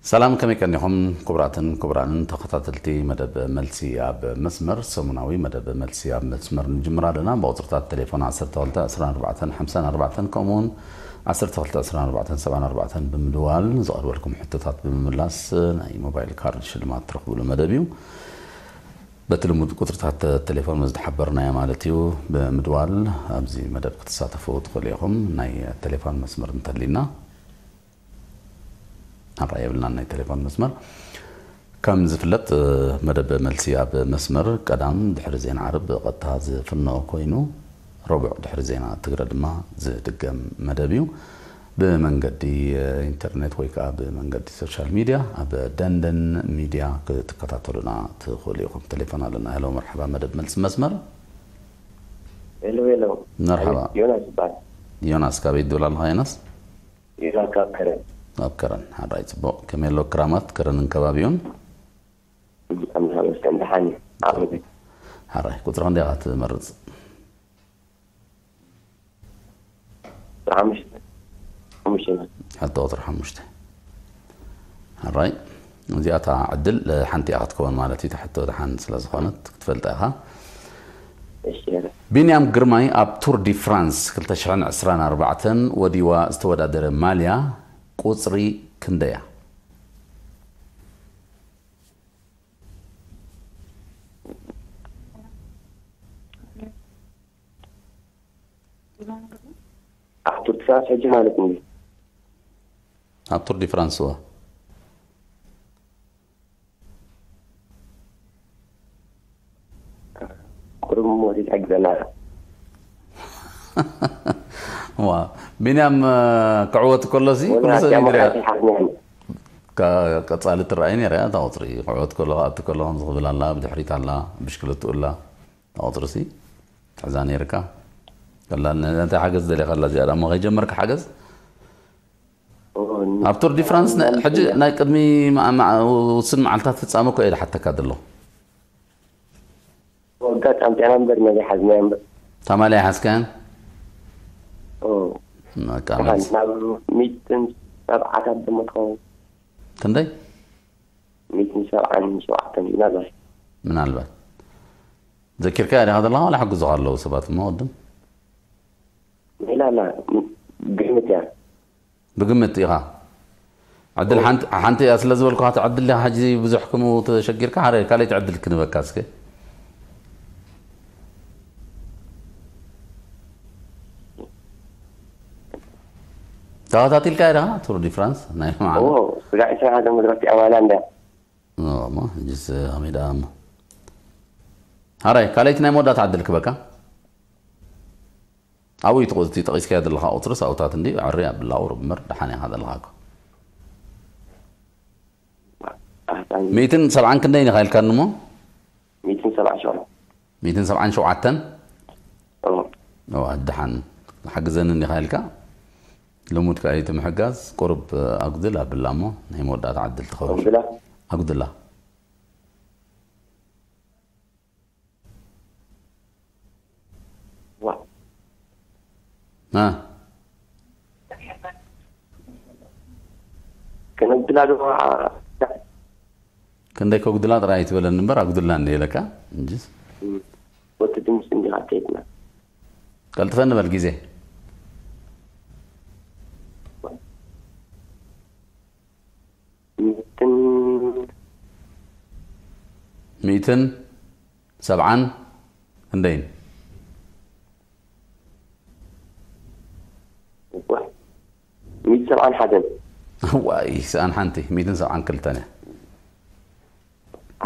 ሰላም፣ ከመይ ቀኒኹም ክቡራትን ክቡራንን ተኸታተልቲ መደብ መልሲ ኣብ መስመር? ሰሙናዊ መደብ መልሲ ኣብ መስመር ንጅምር ኣለና። ብቑጽርታት ቴሌፎን ዓሰርተ ክልተ ዕስራን ኣርባዕተን ሓምሳን ኣርባዕተን፣ ከምኡውን ዓሰርተ ክልተ ዕስራን ኣርባዕተን ሰብዓን ኣርባዕተን ብምድዋል ንዝቐርበልኩም ሕቶታት ብምምላስ ናይ ሞባይል ካርድ ሽልማት ትረኽብሉ መደብ እዩ። በቲ ልሙድ ቁጽርታት ቴሌፎን ምስ ዝሓበርናዮ ማለት እዩ፣ ብምድዋል ኣብዚ መደብ ክትሳተፉ ትኽእሉ ኢኹም። ናይ ቴሌፎን መስመር እንተሊና፣ ኣራ የብልናን ናይ ቴሌፎን መስመር። ከም ዝፍለጥ፣ መደብ መልሲ ኣብ መስመር ቀዳም ድሕሪ ዜና ዓርብ ብቐጥታ ዝፍኖ ኮይኑ፣ ረቡዕ ድሕሪ ዜና ትግረ ድማ ዝድገም መደብ እዩ። ብመንገዲ ኢንተርኔት ወይ ከዓ ብመንገዲ ሶሻል ሚድያ ኣብ ደንደን ሚድያ ክትከታተሉና ትኽእሉ ኢኹም። ቴሌፎን ኣለና። ሄሎ፣ መርሓባ፣ መደብ መልሲ መስመር። ሄሎ፣ ሄሎ። መርሓባ። ዮናስ ይበሃል። ዮናስ፣ ካበይ ትብል ኣለኻ ዮናስ? ዮናስ ካብ ከረን። ኣብ ከረን። ሓራይ፣ ጽቡቕ። ከመይ ኣሎ ክራማት ከረንን ከባቢኡን? ኣምላኽ ይመስገን፣ ደሓን እዩ። ኣብ ቤት። ሓራይ፣ ቁጽሪ ክንደይ ኢኻ ትመርጽ? ቁጽሪ ሓሙሽተ። ሓሙሽተ። ሕቶ ቁጽሪ ሓሙሽተ። ሓራይ፣ እዚኣ እታ ዕድል፣ እ፣ ሓንቲ እያ ክትከውን ማለት እዩ። እታ ሕቶ ደሓን ስለ ዝኾነት ክትፈልጣ ኢኻ። እሺ፣ ሄሎ። ቢንያም ግርማይ ኣብ ቱር ዲ ፍራንስ ክልተ ሽሕን ዕስራን ኣርባዕተን ወዲዋ ዝተወዳደረ ማልያ ቁጽሪ ክንደይ እያ? ኣብ ቱር ዲ ፍራንስ ሕጂ ማለት እንዲ። ኣብ ቱር ዲ ፍራንስ፣ እወ። ቁሩብ ሞት ይትሕግዘና። ዋ፣ ቢንያም፣ እ፣ ክዕወት ከሎ ሲ ኩሉ ወላ ሰብ ጃማ ይድርያ። ይሓዝናኒ። ካ-፣ ቀጻሊ ትረኣይ ነይራ እያ እታ ቁጽሪ። ክዕወት ከሎ፣ ክኣቱ ከሎ ከምዚ ክብል ኣላ፣ ብድሕሪት ኣላ፣ ብሽክለትኡ ኣላ። እታ ቁጽሪ ሲ ትሕዛ ነይርካ። ከላ ነ-፣ ነታ ሓገዝ ደሊኻ ኣላ እዚኣ ደኣ፣ እሞ ከይጀመርካ ሓገዝ? ኦ፣ ን-፣ ኣብ ቱር ዲ ፍራንስ ን-፣ ሕጂ ን-፣ ናይ ቅድሚ ማ-፣ ማ-፣ ውስን መዓልታት ፍጻመ እኮ እየ ዝሓተካ ዘለኹ። ኣጋጣሚ ጥዕና እምበር ነዚ ሓዝናዮ እምበር። ታማሊ ኣይሓዝካያን? ኦ፣ በቃ ደሓን መልስ። ናብ ሚእትን ሰብዓታት ድማ ትኸውን። ክንደይ? ሚእትን ሰብዓን ሸውዓተን ምናልባት። ምናልባት። ዘኪርካያ ዲኻ ዘለኻ ዋላ ሕግዙኻ ኣለዉ ሰባት እሞ ቅድም? ሜላ ኣላ፣ ግምት እያ። ብግምት ኢኻ። ዕድል ሓንቲ፣ ሓንቲ እያ ስለ ዝበልኩኻ፣ እቲ ዕድል ኢኻ ሕጂ ብዙሕ ከምኡ ተሸጊርካ፣ ሓደ ካልኣይቲ ዕድል ክንበካ እስከ። ተኸታቲልካ ዲኻ ቱር ዲ ፍራንስ ናይ መዓልቲ? ኦ፣ ስጋዕ ዕስራን ሓደ መድረኽ ኣማላ እንዳ። ኦ፣ እሞ፣ ሕጂስ ከመይ ደኣ እሞ። ሓራይ፣ ካልኣይቲ ናይ መወዳእታ ዕድል ክበካ። ኣብኡ እዩ እቲ ጠቒስካዮ ዘለኻ ቁጽሪ ሳውታት እንዲ ዕሪ ኣብላ ቁሩብ እምበር ደሓን ኢኻ ዘለኻ እኮ። ኣህፃን ሚእትን ሰብዓን ክንደይ ኢኻ ኢልካኒ እሞ? ሚእትን ሰብዓን ሸውዓተ። ሚእትን ሰብዓን ሸውዓተን? ኦ፣ ኦ፣ ደሓን ሓግዘኒ እንዲኻ ኢልካ። ልሙድ ከኣ እቲ ምሕጋዝ ቁሩብ ኣጉድል ኣብላ እሞ ናይ መወዳእታ ዕድል ትኸውን። ኣጉድላ? ኣጉድላ። ዋ። እ። ከነጉድላ ዶ? ክንደይ ከጉድላ ጥራይ ኣይትበለኒ እምበር ኣጉድላ እንደ ኢለካ እንጂስ። እም። ወዲ ድምፂ እንዲኻ ከይድና። ቀልጥፈ ንበል ግዜ። ሚእትን ሚእትን ሰብዓን ክንደይን? ዋ። ሚእትን ሰብዓን ሓደን። ዋይ፣ ሰኣን ሓንቲ፣ ሚእትን ሰብዓን ክልተን እያ።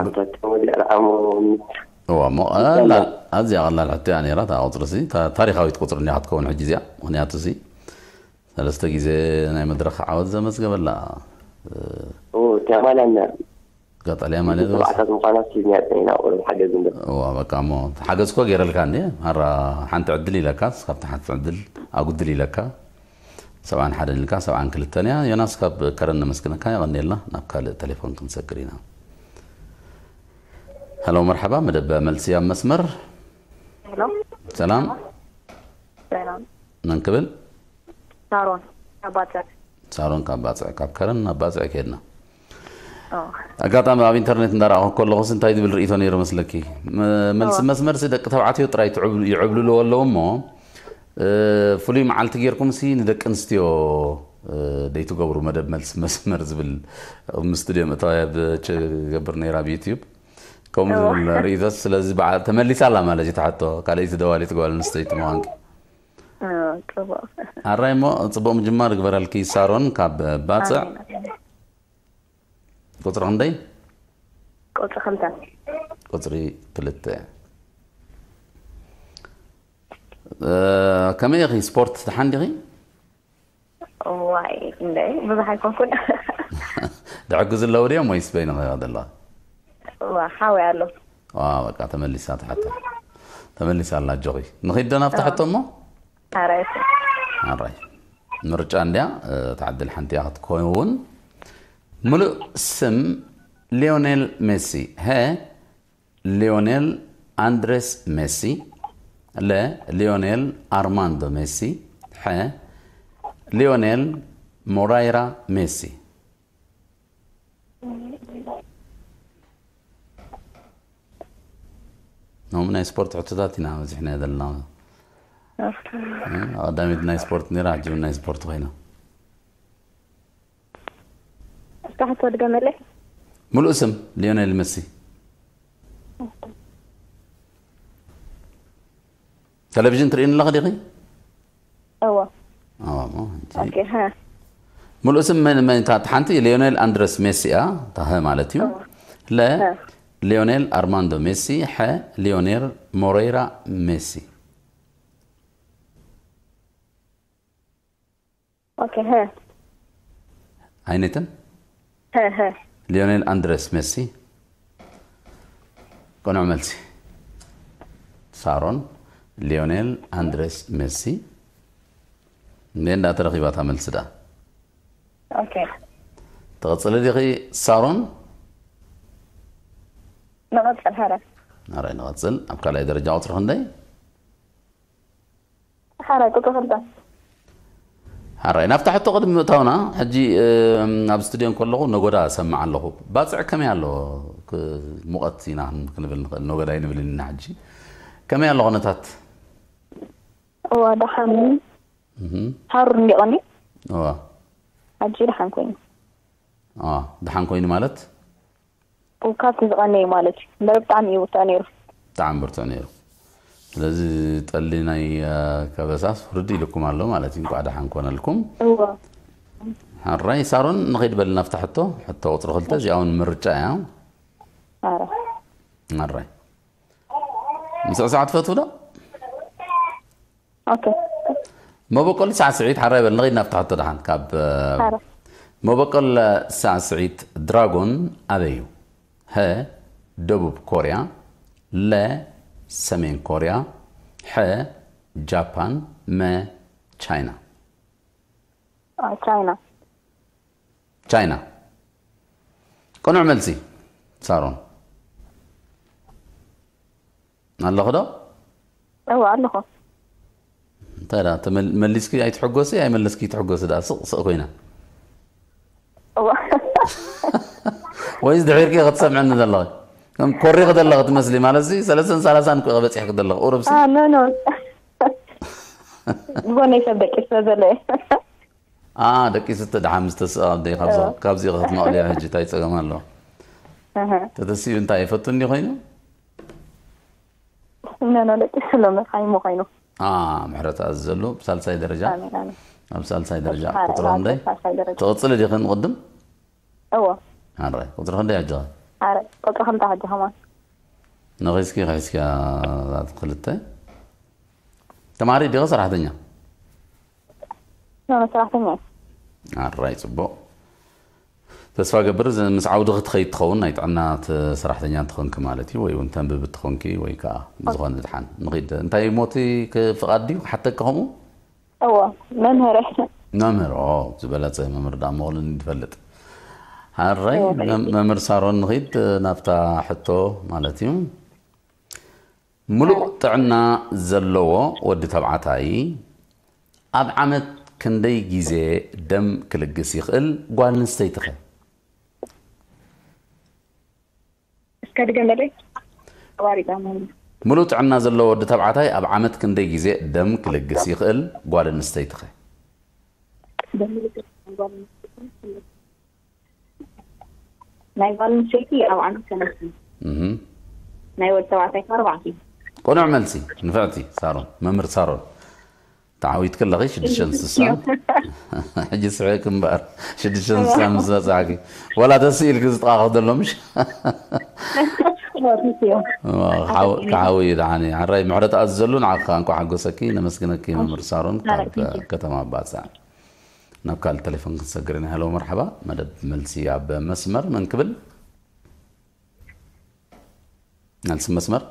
ኣታ ተወዲኣ ኣሞ እዋ፣ እሞ ቀላል፣ ኣዝያ ቀላል ሕቶ እያ ነይራ። እታ ቁፅሪ ሲ፣ ታ-፣ ታሪኻዊት ቁፅሪ እንዲያ ክትከውን ሕጂ እዚኣ። ምኽንያቱ ሲ፣ ሰለስተ ግዜ ናይ መድረኽ ዓወት ዘመዝገበላ፣ እ፣ ኦ፣ እታ ማልያ እና ጋጣልያ ማለት ተባዕታት ምዃና ሲ፣ ዚኣ ጸኒና፣ ቁሩብ ሓገዝ እንደ። እዋ፣ በቃ እሞ፣ ሓገዝ እኮ ገይረልካ እንዴ? ማራ ሓንቲ ዕድል ኢለካስ፣ ካብቲ ሓንቲ ዕድል ኣጉድል ኢለካ። ሰብዓን ሓደን ኢልካ፣ ሰብዓን ክልተን እያ። ዮናስ ካብ ከረን ነመስግነካ፣ የቐንየልና። ናብ ካልእ ቴሌፎን ክንሰግር ኢና። ሄሎ፣ መርሓባ፣ መደብ መልሲ ኣብ መስመር። ሄሎ፣ ሰላም፣ ሰላም። መን ክብል? ሳሮን ኣባጽዕ። ሳሮን ካብ ባጽዕ፣ ካብ ከረን ናብ ባጽዕ ከድና። ኣጋጣሚ ኣብ ኢንተርኔት እንዳረኣኹ ከለኹስ እንታይ ዝብል ርእይቶ ነይሩ መስለኪ? መ- መልሲ መስመርሲ ደቂ ተባዕትዮ ጥራይ ትዕብሉ- ይዕብልልዎ ኣለዉ እሞ፣ ፍሉይ መዓልቲ ጌርኩምሲ ንደቂ ኣንስትዮ ደይትገብሩ መደብ መልሲ መስመር ዝብል፣ ኣብ ስቱድዮ ምእታው እያ ብገብር ነይራ ኣብ ዩትዩብ። ከምኡ ዝብል ርእይቶስ ስለዚ በዓ- ተመሊሳ ኣላ ማለት እዩ። ተሓቶ ካልኣይቲ ደዋሊት ጓል ኣንስተይቲ ምዃንኪ። ኣራይ እሞ፣ ጽቡቕ ምጅማር ግበረልኪ ሳሮን ካብ ባጽዕ። ቁጽሪ ክንደይ? ቁጽሪ ክልተ። ቁጽሪ ክልተ። ከመይ ኢኺ? ስፖርት ደሓን ዲኺ? ዋይ እንደ ብዙሕ ኣይኮንኩን። ድሕግዙ ኣለዉ ድዮም ወይስ በይንኺ ኢኺ ዘለኺ? ሓወይ ኣሎ። በቃ ተመሊሳ ትሓቶ። ተመሊሳ ኣላ ኣጆኺ። ንኺድ ዶ ናብቲ ሕቶ እሞ? ኣራይ። ኣራይ። ምርጫ እንድያ፣ እታ ዕድል ሓንቲ እያ ክትከውን። ምሉእ ስም ሊዮኔል ሜሲ። ሀ፣ ሊዮኔል ኣንድሬስ ሜሲ። ለ፣ ሊዮኔል ኣርማንዶ ሜሲ። ሐ፣ ሊዮኔል ሞራይራ ሜሲ። ኖም ናይ ስፖርት ሕቶታት ኢና በዚሕና ዘለና። ቀዳሚት ናይ ስፖርት ነይራ፣ ሕጂ ናይ ስፖርት ኮይና። እስካ ሕቶ ድገመለይ። ሙሉእ ስም ሊዮኔል መሲ። ቴሌቪዥን ትርእይኒ ኣለኺ ዲኺ? እዎ። እዎ፣ እሞ፣ ሕጂ ኦኬ፣ ሀ። ሙሉእ ስም መን፣ መን፣ እታ ሓንቲ ሊዮኔል ኣንድረስ ሜሲ እያ፣ እታ ሀ ማለት እዩ። እዎ። ለ፣ ሀ። ሊዮኔል ኣርማንዶ ሜሲ፣ ሐ፣ ሊዮኔል ሞሬራ ሜሲ። ኦኬ፣ ሀ። ኣይነትን? ሀ፣ ሀ። ሊዮኔል ኣንድረስ ሜሲ። ቅኑዕ መልሲ። ሳሮን፣ ሊዮኔል ኣንድረስ ሜሲ። እንዴ እንዳተረኺባ እታ መልሲ ደኣ። ኦኬ። ትቐጽሊ ዲኺ ሳሮን? ንቐጽል፣ ሀረ። ኣራይ ንቐጽል። ኣብ ካልኣይ ደረጃ ቁጽሪ ክንደይ? ሀረ፣ ቁጽሪ ክልተ። ሓራይ ናብታ ሕቶ ቅድሚ ምእታውና፣ ሕጂ፣ እም፣ ኣብ ስቱድዮ እንከለኹ ነጎዳ እሰምዕ ኣለኹ። ባጽዕ ከመይ ኣሎ? ክ-፣ ሙቐት ኢና ክንብል ንኽእል፣ ነጎዳ ኣይንብልን ኢና ሕጂ። ከመይ ኣሎ ኩነታት? እዋ፣ ደሓን። እህም። ሃሩር እንዲቐኒ? እዋ። ሕጂ ደሓን ኮይኑ። አ፣ ደሓን ኮይኑ ማለት? ካብቲ ዝቐነየ ማለት እዩ። እምበር ብጣዕሚ እዩ ብርቱዕ ነይሩ። ብጣዕሚ ብርቱዕ ነይሩ። ስለዚ ጠሊ ናይ፣ አ፣ ከበሳስ ፍርድ ኢልኩም ኣሎ ማለት እዩ። እንኳዕ ደሓን ኮነልኩም። እዎ። ሕራይ ሳሮን፣ ንኸይድ በልና ኣብታ ሕቶ፣ ሕቶ ቁጽሪ ክልተ፣ እዚኣ እውን ምርጫ እያ። ኣረ። ሕራይ። ምስዕሳዕ ትፈትው ዶ? ኦኬ። መበቆል ሳዕስዒት፣ ሓራይ በል፣ ንኸይድ ናብታ ሕቶ ደሓን። ካብ፣ እ፣ ኣረ። መበቆል ሳዕስዒት ድራጎን ኣበይ እዩ? ሀ፣ ደቡብ ኮርያ፣ ለ፣ ሰሜን ኮርያ፣ ሐ፣ ጃፓን፣ መ፣ ቻይና። አ፣ ቻይና። ቻይና። ቅኑዕ መልሲ፣ ሳሮን። ኣለኹ ዶ? እወ፣ ኣለኹ። እንታይ ደኣ፣ ተመል-፣ መሊስኪ ኣይትሕጎሲ፣ ኣይመለስኪ ይትሕጎሲ ደኣ፣ ስቕ ስቕ ኮይና። እወ። ወይስ ድሒርኪ ክትሰምዕኒ ዘለኺ? ከም ኮሪኺ ዘለኺ ትመስሊ፣ ማለት ሲ፣ ሰለስተን ሰላሳን እኮ ኢኺ በጺሕኪ ዘለኺ፣ ቁሩብ ሲ። አ፣ ኖ፣ ኖ። ጎነይ ሰብ ደቂሱ ስለ ዘሎ እየ። አ፣ ደቂሱ እተ ደሓን ምስ ተስኣ፣ ኣደይ፣ ካብዚ፣ እወ። ካብዚ ኢኺ ክትመቕልያ ሕጂ፣ እንታይ ጸገም ኣለዎ? እህ። ተተሲኡ እንታይ ይፈቱ እንዲ ኮይኑ? ኖ፣ ኖ፣ ደቂሱ ኣሎ፣ መርሓይሞ ኮይኑ። አ፣ ምሕረት ኣዝዘሉ፣ ብሳልሳይ ደረጃ። ኣሜን፣ ኣሜን። ኣብ ሳልሳይ ደረጃ። ኣሜን፣ ቁጽሪ ኣሜን፣ ክንደይ? ሳልሳይ ደረጃ። ትቕጽሊ ዲኺ ንቕድም? እወ። ኣረ፣ ቁጽሪ ክንደይ ሕጂ? ኣረ፣ ቁጽሪ ክልተ ሕጂ ከማን። ነኺስኪ፣ ኺስኪ፣ አ፣ ክልተ። ተማሪ ዲኺ ሰራሕተኛ? ኖ፣ ኖ፣ ሰራሕተኛ እየ። ኣራይ፣ ጽቡቕ። ተስፋ ገብር፣ ዝ-፣ ምስ ዓውዲ ክትኸይድ ትኸውን፣ ናይ ጥዕና ት-፣ ሰራሕተኛ እንትኾንኪ ማለት እዩ፣ ወይ እውን ተንብቢ ትኾንኪ፣ ወይ ከዓ ብዝኾነ ድሓን። ንኺድ፣ እንታይ ሞቲ ክ-፣ ፍቓድ ድዩ ክሓተኪ ከምኡ? እዎ፣ መምህር እየ። መምህር፣ ኦ፣ ዝበለጸ መምህር ደኣ ምዃኑ ንፈልጥ። ኣራይ፣ እዎ፣ መም-፣ መምህር ሳሮን፣ ንኺድ ናብታ ሕቶ ማለት እዩ። ምሉእ ጥዕና ዘለዎ ወዲ ተባዕታይ ኣብ ዓመት ክንደይ ግዜ ደም ክልግስ ይኽእል? ጓል ኣንስተይቲ ኸ? ከድገመለይ ኣቋሪጣ ማለት ሙሉእ ጥዕና ዘለዎ ወዲ ተባዕታይ ኣብ ዓመት ክንደይ ግዜ ደም ክልግስ ይኽእል? ጓል ኣንስተይትኸ? ናይ ጓል ኣንስተይቲ ኣብ ዓመት ሰለስተ፣ ናይ ወዲ ተባዕታይ ከኣ ኣርባዕተ እዩ። ቅኑዕ መልሲ ንፍዕቲ ሳሮን፣ መምህር ሳሮን። ተዓዊትኪ ኣለኺ ሽዱሽተ ስሳን። ሕጂ ስሕቂ እምበኣር ሽዱሽተ ስሳን ምስ በጻሕኪ ዋላ ተስኢልኪ ዝጥቓ ክደሎ ምሽ ክሓዊ እዩ ደሓኒ ሓራይ ምሕረት ኣዝዘሉ ንዓኻ እንኳ ሓጎሰኪ ነመስግነኪ መምህር ሳሮን ካብ ከተማ ባጻዕ ናብ ካልእ ቴሌፎን ክንሰግር ኢና ሄሎ መርሓባ መደብ መልሲ ኣብ መስመር መን ክብል መልሲ መስመር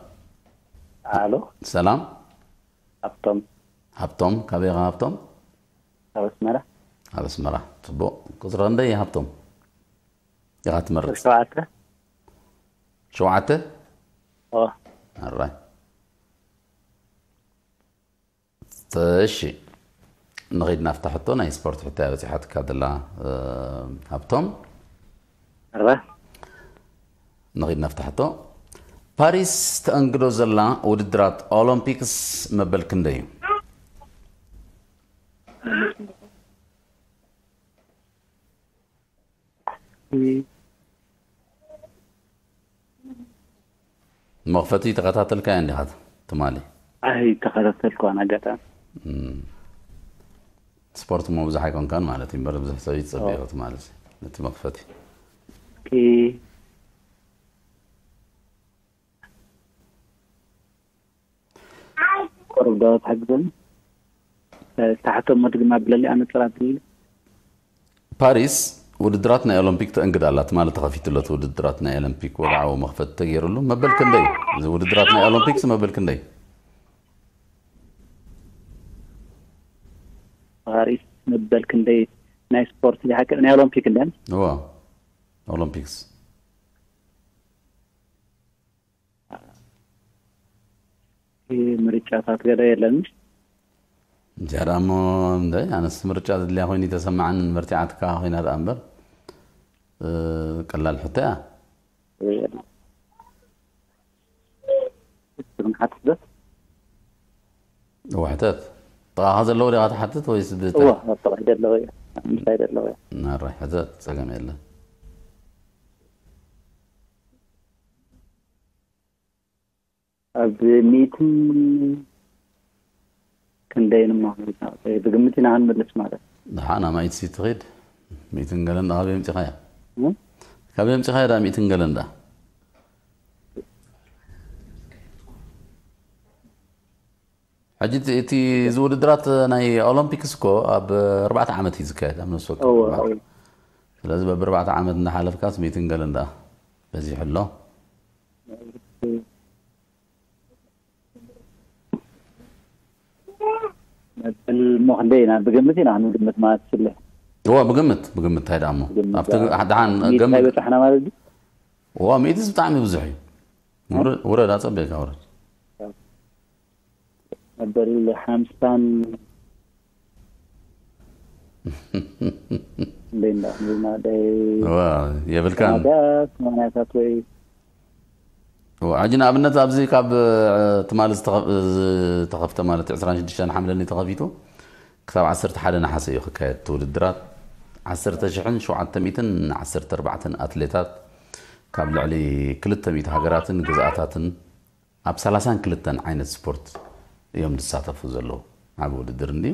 ኣሎ ሰላም ሃብቶም ሃብቶም ካበይ ኢኻ ሃብቶም ኣብ ኣስመራ ኣብ ኣስመራ ጽቡቕ ቁጽሪ ክንደይ እዩ ሃብቶም ኢኻ ትመርጽ ሸውዓተ ሸውዓተ ኦ ኣራይ እሺ ንኺድ ናፍታ ሕቶ ናይ ስፖርት ሕቶ እያ በፂሓትካ ዘላ ሃብቶም ኣርባ ንኺድ ናፍታ ሕቶ ፓሪስ ተኣንግዶ ዘላ ውድድራት ኦሎምፒክስ መበል ክንደይ እዩ መኽፈቲ ተኸታተልካዮ እንዲኻ ትማሊ ኣይ ተኸታተልኳን ኣጋጣሚ ስፖርት እሞ ብዙሕ ኣይኮንካን ማለት እዩ እምበር ብዙሕ ሰብ ይፅበዮ ትማሊ ነቲ መኽፈቲ ቁሩብ ዶ ትሕግዘኒ ታሕቶም መድግማ ብለሊ ኣነፅራት ብለሊ ፓሪስ ውድድራት ናይ ኦሎምፒክ ተእንግድ ኣላ ትማሊ ተኸፊቱ ኣሎ ውድድራት ናይ ኦሎምፒክ ወግዓዊ መኽፈቲ ተገይሩሉ መበል ክንደይ እዚ ውድድራት ናይ ኦሎምፒክስ መበል ክንደይ ፓሪስ መበል ክንደይ ናይ ስፖርት ዝሓቀ ናይ ኦሎምፒክ እንደን እዋ ኦሎምፒክስ ምርጫታት ገለ የለን እዚኣ ደኣ እሞ እንደ ኣነስ ምርጫ ዘድልያ ኮይኑ ተሰማዓኒ መርቲዓትካ ኮይና ደኣ እምበር ቀላል ሕቶ እያ ንሓትት ዶ እወ ሕተት ጥቓኻ ዘለዎ ዲኻ ትሓትት ወይስ ብተ- እወ ኣብ ጥቕሒ ደለዎ እየ ምሳይ ደለዎ እየ ናራይ ሕተት ጸገም የለን ኣብ ሚእትን ክንደይን እሞ ብግምት ኢና ክንምልስ ማለት ድሓን ኣማኢት ሲ ትኸይድ ሚእትን ገለን ዳ ካበይ ኣምፂኻያ ካበይ ኣምፂኻያ ዳ ሚእትን ገለን ዳ ሕጂ እቲ እዚ ውድድራት ናይ ኦሎምፒክስ እኮ ኣብ ኣርባዕተ ዓመት እዩ ዝካየድ ኣብ ነፍሲ ወከፍ ስለዚ በብኣርባዕተ ዓመት እንዳሓለፍካስ ሚእትን ገለን ዳ በዚሑ ኣሎ መበል እሞ ክንደይ ኢና ብግምት ኢና ክንግምት ማለት ስለ እዋ ብግምት ብግምት እንታይ ደኣ እሞ ኣብቲ ደሓን ገምት በፅሕና ማለት እዩ እዋ ሚእትስ ብጣዕሚ ብዙሕ እዩ ውረድ ኣፀቢቕካ ውረድ መበል ሓምሳን የብልካን ሰማንያታት ወይ ሕጂ ንኣብነት ኣብዚ ካብ ትማሊ ዝተኸፍተ ማለት ዕስራን ሽዱሽተን ሓምለኒ ተኸፊቱ ክሳብ ዓሰርተ ሓደ ነሓሰ እዩ ክካየድ እቲ ውድድራት ዓሰርተ ሽሕን ሸውዓተ ሚእትን ዓሰርተ ኣርባዕተን ኣትሌታት ካብ ልዕሊ ክልተ ሚእቲ ሃገራትን ግዝኣታትን ኣብ ሰላሳን ክልተን ዓይነት ስፖርት እዮም ዝሳተፉ ዘለዉ ዓብ ውድድር እንድዩ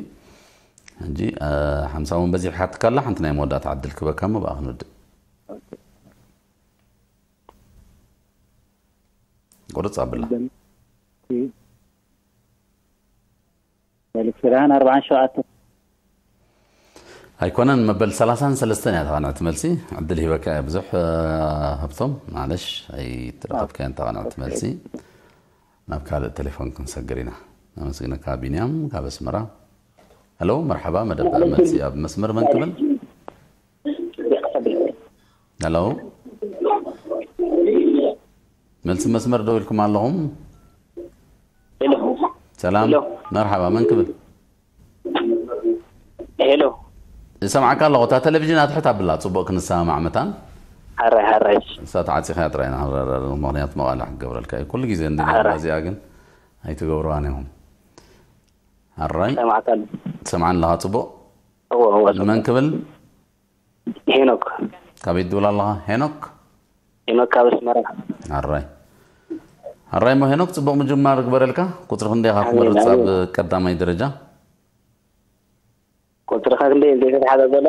ሕጂ ሓምሳ እውን በዚሕካትካ ኣላ ሓንቲ ናይ መወዳእታ ዕድል ክበካ እሞ ብኣ ክንውድእ ቁርፅ ኣብላ ሰላሳን ኣርባዓን ሸውዓተ ኣይኮነን መበል ሰላሳን ሰለስተን እያ ተቐንዕቲ መልሲ ዕድል ሂበካ እያ ብዙሕ ሃብቶም ማለሽ ኣይትረኸብካያን ተቐንዕቲ መልሲ ናብ ካልእ ቴሌፎን ክንሰግር ኢና ነመስግነካ ቢንያም ካብ ኣስመራ ሄሎ መርሓባ መደብ መልሲ ኣብ መስመር መን ክብል ሄሎ መልሲ መስመር ደው ኢልኩም ኣለኹም ሰላም መርሓባ መን ክብል ሄሎ ይሰምዓካ ኣለኹ እታ ቴሌቪዥን ኣትሕት ኣብላ ፅቡቅ ክንሰማማዕ መታን ሓራይ ሓራይ። እሳ ተዓፂኻ ጥራይ ናህረረር ምክንያት መቓልሕ ክገብረልካ እዩ። ኩሉ ግዜ እንዲ ናብራ እዚኣ ግን ኣይትገብርዋን ኢኹም። ሓራይ። ሰማዕካ ኣሎ። ሰምዓን ኣለኻ ጽቡቕ? እዎ እዎ። መን ክብል? ሄኖክ። ካበይ ትድውል ኣለኻ ሄኖክ? ሄኖክ ካብ ኣስመራ። ሓራይ። ሓራይ እሞ ሄኖክ ጽቡቕ ምጅማር ግበረልካ። ቁጽሪ ክንደይ ኢኻ ኣሜን፣ ክትመርጽ ኣብ ኣሜን። ቀዳማይ ደረጃ? ቁጽርኻ ክንደይ እንዴት ተሓዛ ዘላ?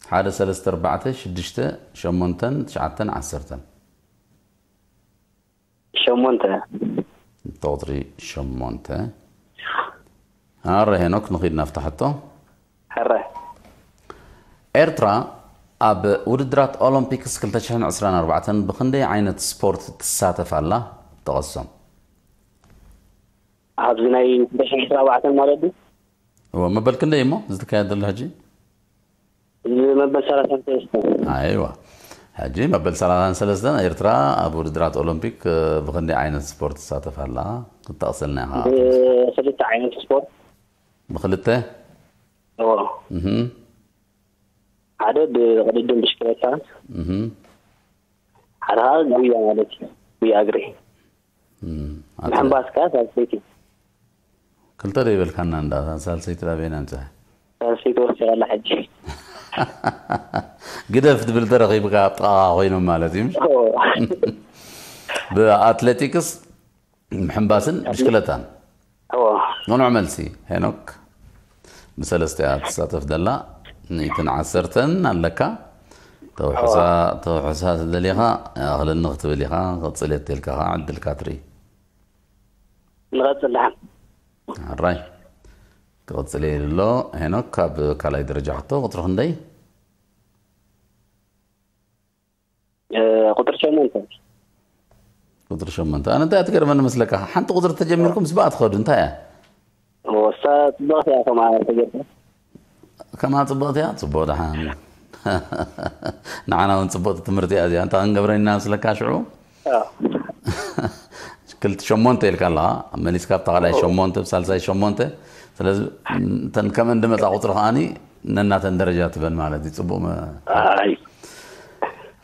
ሓደ ሰለስተ ኣርባዕተ ሽዱሽተ ሸሞንተን ትሽዓተን ዓሰርተን። ሸሞንተ። ቁጽሪ ሸሞንተ። ኣረ ሄኖክ ንኺድ ናብታ ሕቶ። ሕረ። ኤርትራ ኣብ ውድድራት ኦሎምፒክስ ክልተ ሽሕን ዕስራን ኣርባዕተን ብኽንደይ ዓይነት ስፖርት ትሳተፍ ኣላ? ጠቐሶም። ኣብዚ ናይ ክልተ ሽሕን ዕስራን ኣርባዕተን ማለት ድዩ? እዎ፣ መበል ክንደይ እሞ ዝትካየድ ዘሎ ሕጂ? እዚ መበል ሰላሳን ሰለስተን። ኣይዋ። ሕጂ መበል ሰላሳን ሰለስተን ኤርትራ ኣብ ውድድራት ኦሎምፒክ፣ እ፣ ብኽንደይ ዓይነት ስፖርት ትሳተፍ ኣላ? ክትጠቕሰልና ኢኻ። ብኽልተ ዓይነት ስፖርት። ብኽልተ? እዎ። እህ። ሓደ ብቕድድም ብሽክለታ። እህ። ሓደ ከዓ ጉያ ማለት እዩ። ጉያ እግሪ። እም፣ ኣተ-፣ ምሕንባስ ከዓ ሳልሰይቲ። ክልተ ዶ ይበልካና እንዳ ሳልሰይቲ ዳበይና ኣምፅሐ? ሳልሰይቲ ወሲኸላ ሕጂ። ግደፍ ትብል ተረኺብካ ኣብ ጥቓኻ ኮይኖም ማለት እዩ። ኦ። ብኣትሌቲክስ፣ ምሕንባስን ብሽክለታን። ኦ። ቅኑዕ መልሲ ሄኖክ። ብሰለስተ እያ ትሳተፍ ዘላ። ሚእትን ዓሰርተን ኣለካ። ተውሕሳ፣ ተውሕሳ ተደሊኻ፣ ኣኽለኒ ክትብል ኢኻ። ቅጽል የትልካ ኸዓ ዕድልካ ትርኢ። ንቐጽል ደሓን። ኣራይ። ክቕጽል እየ ኢሉ ኣሎ። ሄኖክ፣ ካብ ካልኣይ ደረጃ ሕቶ ቁጽሪ ክንደይ? እ፣ ቁጽሪ ሸሞንተ። ቁጽሪ ሸሞንተ። ኣነ እንታይ እያ ትገርመኒ መስለካ? ሓንቲ ቁጽሪ ተጀሚርኩም ምስባኣ ትኸዱ። እንታይ እያ? ወሳ ጽብቕቲ እያ ከምኣ ተገርመ። ከማ ጽብቕቲ እያ? ጽቡቕ ደሓን። ንዓና እውን ጽቡቕቲ ትምህርቲ እያ እዚኣ። እንታይ ክንገብረ ኢና መስለካ ሽዑ? ኣዎ። ክልተ ሸሞንተ ኢልካ ኣለኻ። መሊስካ ኣብታ ካልኣይ ሸሞንተ፣ ብሳልሳይ ሸሞንተ። ስለዚ እተን ከምአን ዝመጻ ቁጽሪ ከኣኒ ነናተን ደረጃ ትበን ማለት እዩ። ጽቡቕ መ-፣ ኣይ።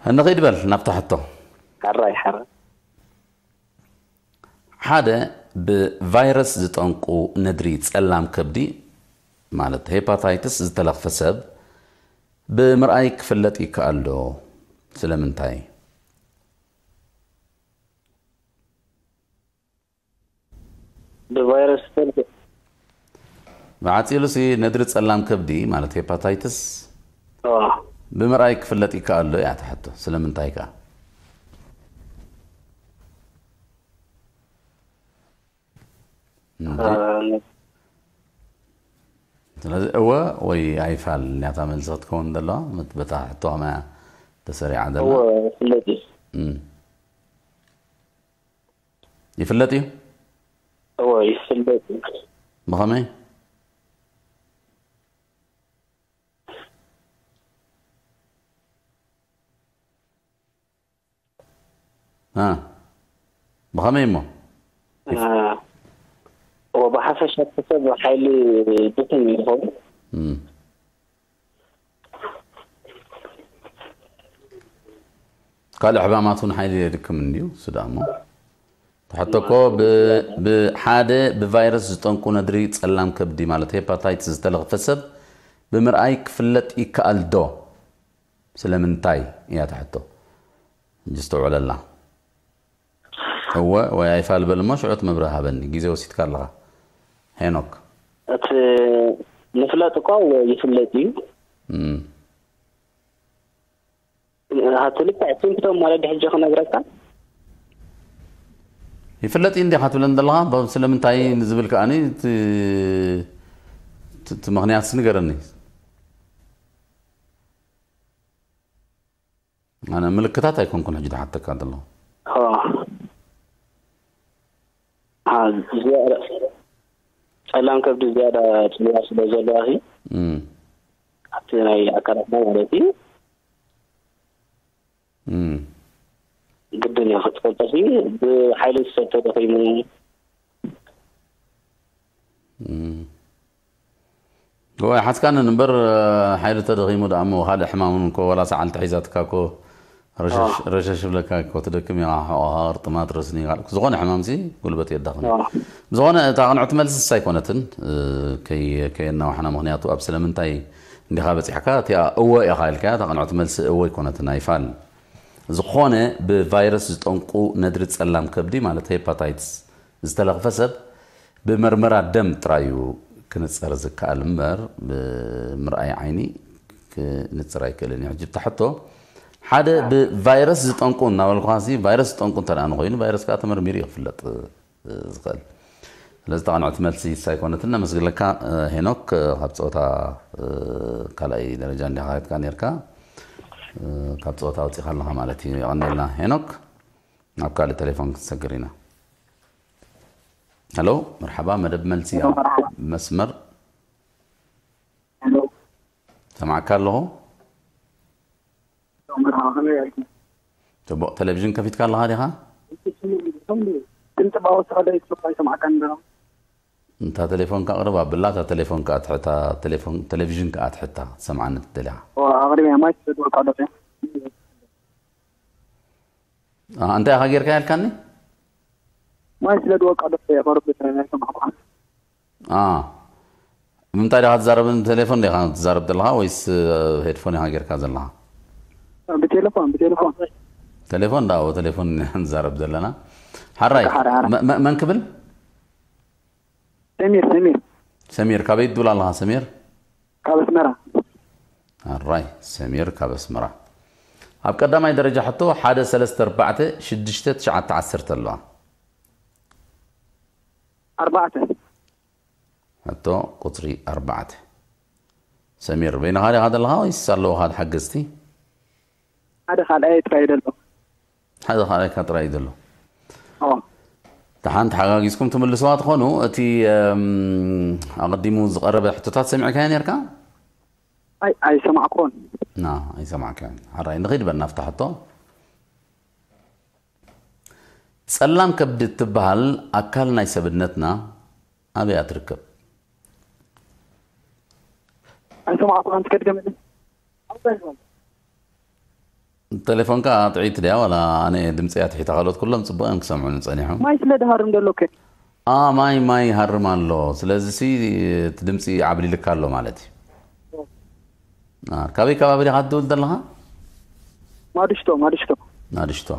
እንኺድ በል ናብታ ሕቶ። ሓራይ፣ ሓራይ። ሓደ ብቫይረስ ዝጠንቁ ነድሪ ጸላም ከብዲ ማለት ሄፓታይትስ ዝተለኽፈ ሰብ ብምርኣይ ክፍለጥ ይከኣል ዶ? ስለምንታይ? ብቫይረስ ዝተልከ ብዓጺሉ ሲ ነድሪ ጸላም ከብዲ ማለት ሄፓታይትስ ኣዎ። ብምርኣይ ክፍለጥ ይከኣል ዶ እያ እታ ሕቶ። ስለምንታይ ከኣ? እንዴ? አ፣ ስለዚ እወ ወይ ኣይፋል እያ እታ መልሲ ክትከውን ዘለዋ፣ ምት-፣ በታ ሕቶ ከመያ ተሰሪዓ ዘላ። እወ፣ ይፍለጥ እዩ። እም። ይፍለጥ እዩ? እወ፣ ይፍለጥ እዩ። ብኸመይ? አ፣ ብኸመይ እሞ? አ፣ እወ፣ ብሓፈሻ እቲ ሰብ ሓይሊ ድኹም እዩ ዝኸውን። እም። ካልእ ሕማማት እውን ሓይሊ የድክም እንድዩ፣ እሱ ደኣ እሞ። ትሕቶ እኮ ብ-፣ ብሓደ ብቫይረስ ዝጠንቁ ነድሪ ጸላም ከብዲ ማለት ሄፓታይትስ ዝተለኽፈ ሰብ ብምርኣይ ክፍለጥ ይከኣል ዶ? ስለምንታይ እያ ትሕቶ? ሕጂ ኣስተውዕለላ። እወ ወይ ኣይፋል በል እሞ ሽዑ እቲ መብርሂ ሃበኒ። ግዜ ወሲድካ ኣለኻ። ሄኖክ። እቲ ምፍላጥ እኳ ይፍለጥ እዩ። እም። ሃብቲ ልክዕ ሲምፕቶም ማለት ሕጂ ክነግረካ። ይፍለጥ እዩ እንዲኻ ትብለኒ ዘለኻ፣ ብ-፣ ስለምንታይ ንዝብል ከኣኒ እቲ፣ እቲ፣ እቲ ምኽንያትስ ንገረኒ። ኣነ ምልክታት ኣይኮንኩን ሕጂ ዝሓተካ ዘለኹ። ኦ። አ፣ ዝያዳ ጸላም ከብዲ ዝያዳ ጽልዋ ስለ ዘለዋ ሲ፣ እም። ኣብቲ ናይ ኣካላትና ማለት እዩ። እም። ግድን እዩ ክትፈልጦ ሲ፣ ብሓይሊ ዝሰብ ተደኺሙ። እም። እወ፣ ሓትካንን እምበር፣ ሓይሊ ተደኺሙ ደኣ እሞ ካልእ ሕማም እውን እኮ ዋላ ሰዓል ተሒዛትካ እኮ ረሸሽ ረሸሽ ብለካ እኮ ትደክም እያ፣ ሕቖኻ ቅርጥማት ረስኒ ካልእ ዝኾነ ሕማምሲ ጉልበት የዳኽም። ኣዎ። ብዝኾነ እታ ቅንዕቲ መልሲ ንሳ ኣይኮነትን፣ እ፣ ከይ-፣ ከየናዋሕና፣ ምኽንያቱ ኣብ ስለምንታይ እንዲኻ በጺሕካ እቲኣ እወ ኢኻ ኢልካያ፣ እታ ቅንዕቲ መልሲ እወ ኣይኮነትን፣ ኣይፋል። ዝኾነ ብቫይረስ ዝጠንቁ ነድሪ ጸላም ከብዲ ማለት ሄፓታይትስ ዝተለኽፈ ሰብ ብመርመራ ደም ጥራይ እዩ ክንጸር ዝከኣል እምበር ብምርኣይ ዓይኒ ክንጽር ኣይክእልን እዩ። ሕጂ እታ ሕቶ ሓደ ብቫይረስ ዝጠንቁ እናበልኩኻሲ ቫይረስ ዝጠንቁ እንተ ደኣ ንኾይኑ ቫይረስ ከኣ ተመርሚሩ እዩ ክፍለጥ ዝኽእል። ስለዚ እታ ቅንዕቲ መልሲ ንሳ ኣይኮነትን። ነመስግለካ ሄኖክ ካብ ጸወታ ካልኣይ ደረጃ እንዲኻ ሄድካ ኔርካ ካብ ጸወታ ኣውጺኻ ኣለኻ ማለት እዩ። የቐንየልና ሄኖክ። ናብ ካልእ ቴሌፎን ክንሰግር ኢና። ሄሎ፣ መርሓባ፣ መደብ መልሲ ኣብ መስመር። ሄሎ። ሰማዕካ ኣለኹ። መርሓባ፣ ከመይ ኣለካ? ጽቡቕ፣ ቴሌቪዥን ከፊትካ ኣለኻ ዲኻ? ድምጺ ባወስኻ ዶ ይስማዕ? ይሰማዕካ እንዶ? እንታ ቴሌፎንካ ኣቕርብ ኣብላ፣ እታ ቴሌፎንካ ኣትሕታ፣ ቴሌፎን፣ ቴሌቪዥንካ ኣትሕታ፣ ትሰምዓኒ ትደልያ። ዋ፣ ኣቕሪበያ፣ ማይ ትሰድወካ ኣሎ። ኣ፣ እንታይ ኢኻ ጌርካ ያልካኒ? ማይ ስለ ድወቃ ደስ የቐርብ ናይ ሰማዕኳ። ኣ፣ ምንታይ ዲኻ ትዛረብ? ቴሌፎን ዲኻ ትዛረብ ዘለኻ ወይስ፣ እ፣ ሄድፎን ኢኻ ጌርካ ዘለኻ? ብቴሌፎን፣ ብቴሌፎን። ቴሌፎን ዳ፣ ቴሌፎን ንዛረብ ዘለና። ሓራይ፣ ሓራ፣ ሓራ። መ-፣ መ-፣ መን ክብል? ሰሚር፣ ሰሚር። ሰሚር፣ ካበይ ትብል ኣለኻ ሰሚር? ካብ ኣስመራ። ኣራይ፣ ሰሚር ካብ ኣስመራ። ኣብ ቀዳማይ ደረጃ ሕቶ ሓደ ሰለስተ ኣርባዕተ ሽዱሽተ ትሽዓተ ዓሰርተ ኣለዋ። ኣርባዕተ። ሕቶ ቁጽሪ ኣርባዕተ። ሰሚር፣ በይንኻ ዲኻ ዘለኻ ወይስ ኣለዉኻ ሓገዝቲ? ሓደ ካልኣይ ጥራይ ዘሎ። ሓደ ካልኣይካ ጥራይ እዩ ዘሎ። ኣዎ። ደሓን ተሓጋጊዝኩም ትምልስዋ ትኾኑ፣ እቲ፣ እም፣ ኣቐዲሙ ዝቐረበ ሕቶታት ሰሚዕካዮ ኔርካ? ኣይ፣ ኣይሰማዕኩዎን። ና፣ ኣይሰማዕካዮን። ሓራይ፣ ንኺድ በል ናብታ ሕቶ። ጸላም ከብዲ እትበሃል ኣካል ናይ ሰብነትና ኣበይ እያ ትርከብ? ኣይሰማዕኩን፣ ኣንቲ ከድገመለይ። ቴሌፎንካ ጥዒት ድያ ዋላ ኣነ ድምፂ እያ ትሒታ? ካልኦት ኩሎም ፅቡቅ እዮም ክሰምዑኒ ፀኒሖም። ማይ ስለ ድሃርም ደሎ እኮ። ኣ፣ ማይ፣ ማይ ይሃርም ኣሎ። ስለዚ ሲ እቲ ድምፂ ዓብሊልካ ኣሎ ማለት እዩ። ኣ፣ ካበይ ከባቢ ዲኻ ትድውል ዘለኻ? ማድሽቶ፣ ማድሽቶ። ማድሽቶ።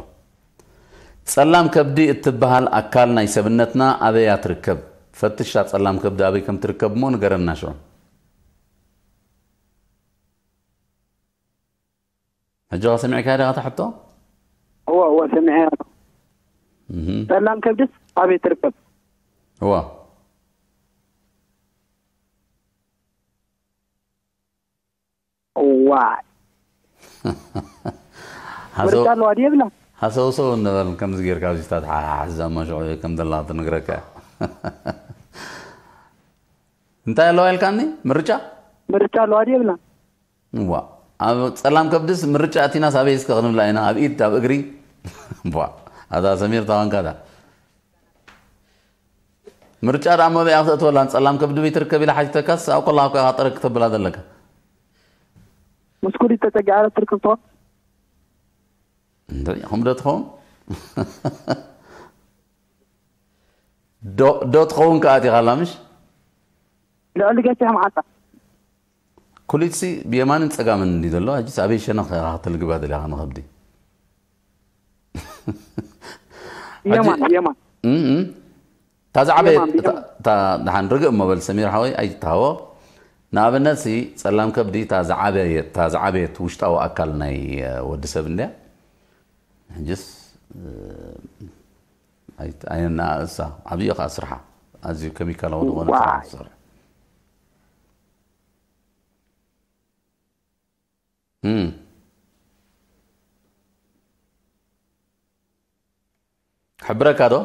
ጸላም ከብዲ እትበሃል ኣካል ናይ ሰብነትና ኣበይ እያ ትርከብ? ፈትሽ እታ ጸላም ከብዲ ኣበይ ከም ትርከብ እሞ ንገረና ሽዑ። ሕጂ ኸ ሰሚዕካያ ዲኻ እታ ሕቶ? እወ፣ እወ፣ ሰሚዐያ። እህ። ጸላም ከብድስ ኣበይ ትርከብ? እወ። እዋይ። ሃሰው-፣ ምርጫ ኣለዋ ድዩ የብላን? ሃሰውሰው እንበል፣ ከምዚ ጌርካ ኣብዚ ተተሓሓዝ እዛ እሞ ሽዑ ከም ዘላ ትነግረካ። እንታይ ኣለዋ ኢልካኒ? ምርጫ? ምርጫ ኣለዋ ድዩ የብላን? እዋ። ኣብ ጸላም ከብድስ ምርጫ ኣቲናስ ኣበይ እስከ ክንብላ ኢና? ኣብ ኢድ፣ ኣብ እግሪ? ቧ። ኣታ ሰሚር ታዋንካታ። ምርጫ ደኣ መበያ ክተእትወላ ጸላም ከብዲ ቤት ትርከብ ኢላ ሓቲተካስ ኣብ ኮላኻ እኮ ኢኻ ጠረግ ክተብላ ዘለካ። ምስ ኩሊት ተጸጊዓ ዶ ትርከብ ትኾን? እንታይ፣ ከምኡ ዶ ትኸውን? ዶ፣ ዶ ትኸውን ከኣ ኣቲኻላ ምሽ? ልዕሊ ገፊሕ መዓልታ። ኩሊትሲ ብየማንን ጸጋምን እንዲ ዘሎ፣ ሕጂስ ኣበይ ሸነኽ ኢኻ ክትልግባ ደሊኻ ንኸብዲ? የማን፣ ሕጂ የማን። እም፣ እም። እታ ዝዓበየት፣ የማን፣ እታ፣ ብየማን። እታ፣ ደሓን ርግእ እሞ በል ሰሚር ሓወይ፣ ኣይትተሃወ። ንኣብነት ሲ፣ ጸላም ከብዲ እታ ዝዓበየት፣ እታ ዝዓበየት ውሽጣዊ ኣካል ናይ፣ እ፣ ወዲ ሰብ እንድያ። ሕጅስ፣ እ፣ ኣይት-፣ ኣየናእሳ፣ ዓብዪ ኸኣ ስርሓ። ኣዝዩ ኬሚካላዊ ዝኾነ ስራሕ ዋይ። ትሰርሕ። እም። ክሕብረካ ዶ?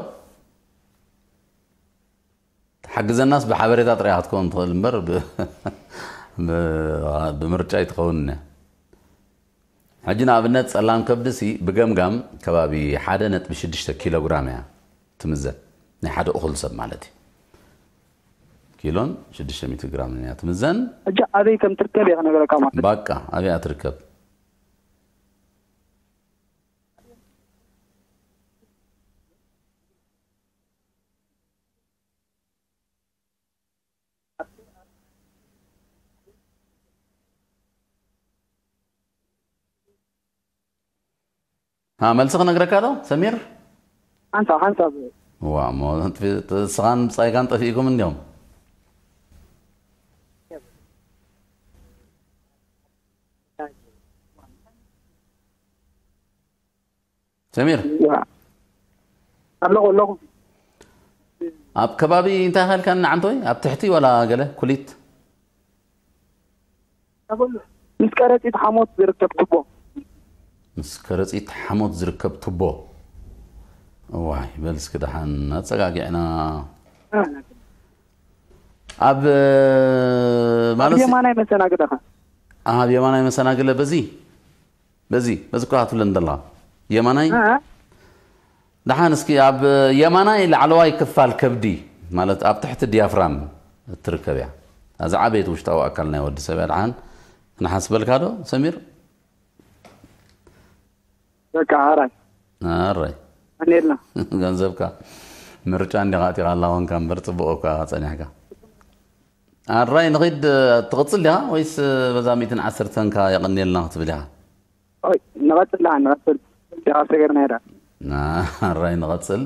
ትሓግዘናስ ብሓበሬታ ጥራይ ክትከውን ትኽእል እምበር ብ-፣ ብ-፣ ብምርጫ ኣይትኸውን እያ። ሕጂ ንኣብነት ጸላም ከብድሲ ብገምጋም ከባቢ ሓደ ነጥቢ ሽዱሽተ ኪሎ ግራም እያ ትምዘን። ናይ ሓደ እኹል ሰብ ማለት እዩ። ኪሎን ሽዱሽተ ሚእቲ ግራምን እያ ትምዘን። ሕጂ ኣበይ ከም ትርከብ እየ ክነግረካ ማለት። ባቃ፣ ኣበይ እያ ትርከብ? ኣ፣ መልሲ ክነግረካ ዶ ሰሚር? ሓንሳብ ሓንሳብ። ዋ፣ እሞ ስኻን ብጻይካን ጠፊእኩም እንዲዮም። ሰሚር። ዋ። ኣለኹ፣ ኣለኹ። ኣብ ከባቢ እንታይ ካልካ ንዓንቶይ? ኣብ ትሕቲ ወላ ገለ ኩሊት? ምስ ከረጺት ሓሞት ዝርከብ ቱቦ። ምስ ከረጺት ሓሞት ዝርከብ ቱቦ። እዋይ፣ በል እስኪ ደሓን ኣጸጋጊዕና። ኣብ፣ ኣብ ማለት የማናይ መሰናግለኻ? ኣብ የማናይ መሰናግለ በዚ፣ በዚ፣ በዚ እኮ ትብለን ዘለኻ። የማናይ? እ? ደሓን እስኪ ኣብ የማናይ ላዕለዋይ ክፋል ከብዲ፣ ማለት ኣብ ትሕቲ ዲያፍራም እትርከብ እያ። እዛ ዓበየት ውሽጣዊ ኣካል ናይ ወዲ ሰብ እያ። ደሓን ክንሓስበልካ ዶ ሰሚር? በቃ ኣራይ። ኣራይ። ኣኔልና። ገንዘብካ ምርጫ እንዲኻ ኣቲኻ ኣላ ኮንካ እምበር ጽቡቕ እኳ ጸኒሕካ። ኣራይ ንኺድ ትቕጽል ዲኻ ወይስ በዛ ሚእትን ዓሰርተን ካ የቐንየልና ክትብል ኢኻ? ኦይ፣ ንቐጽል ደኣ፣ ንቐጽል። ዲኻ ሰገርና ኢዳ። ና፣ ኣራይ ንቐጽል።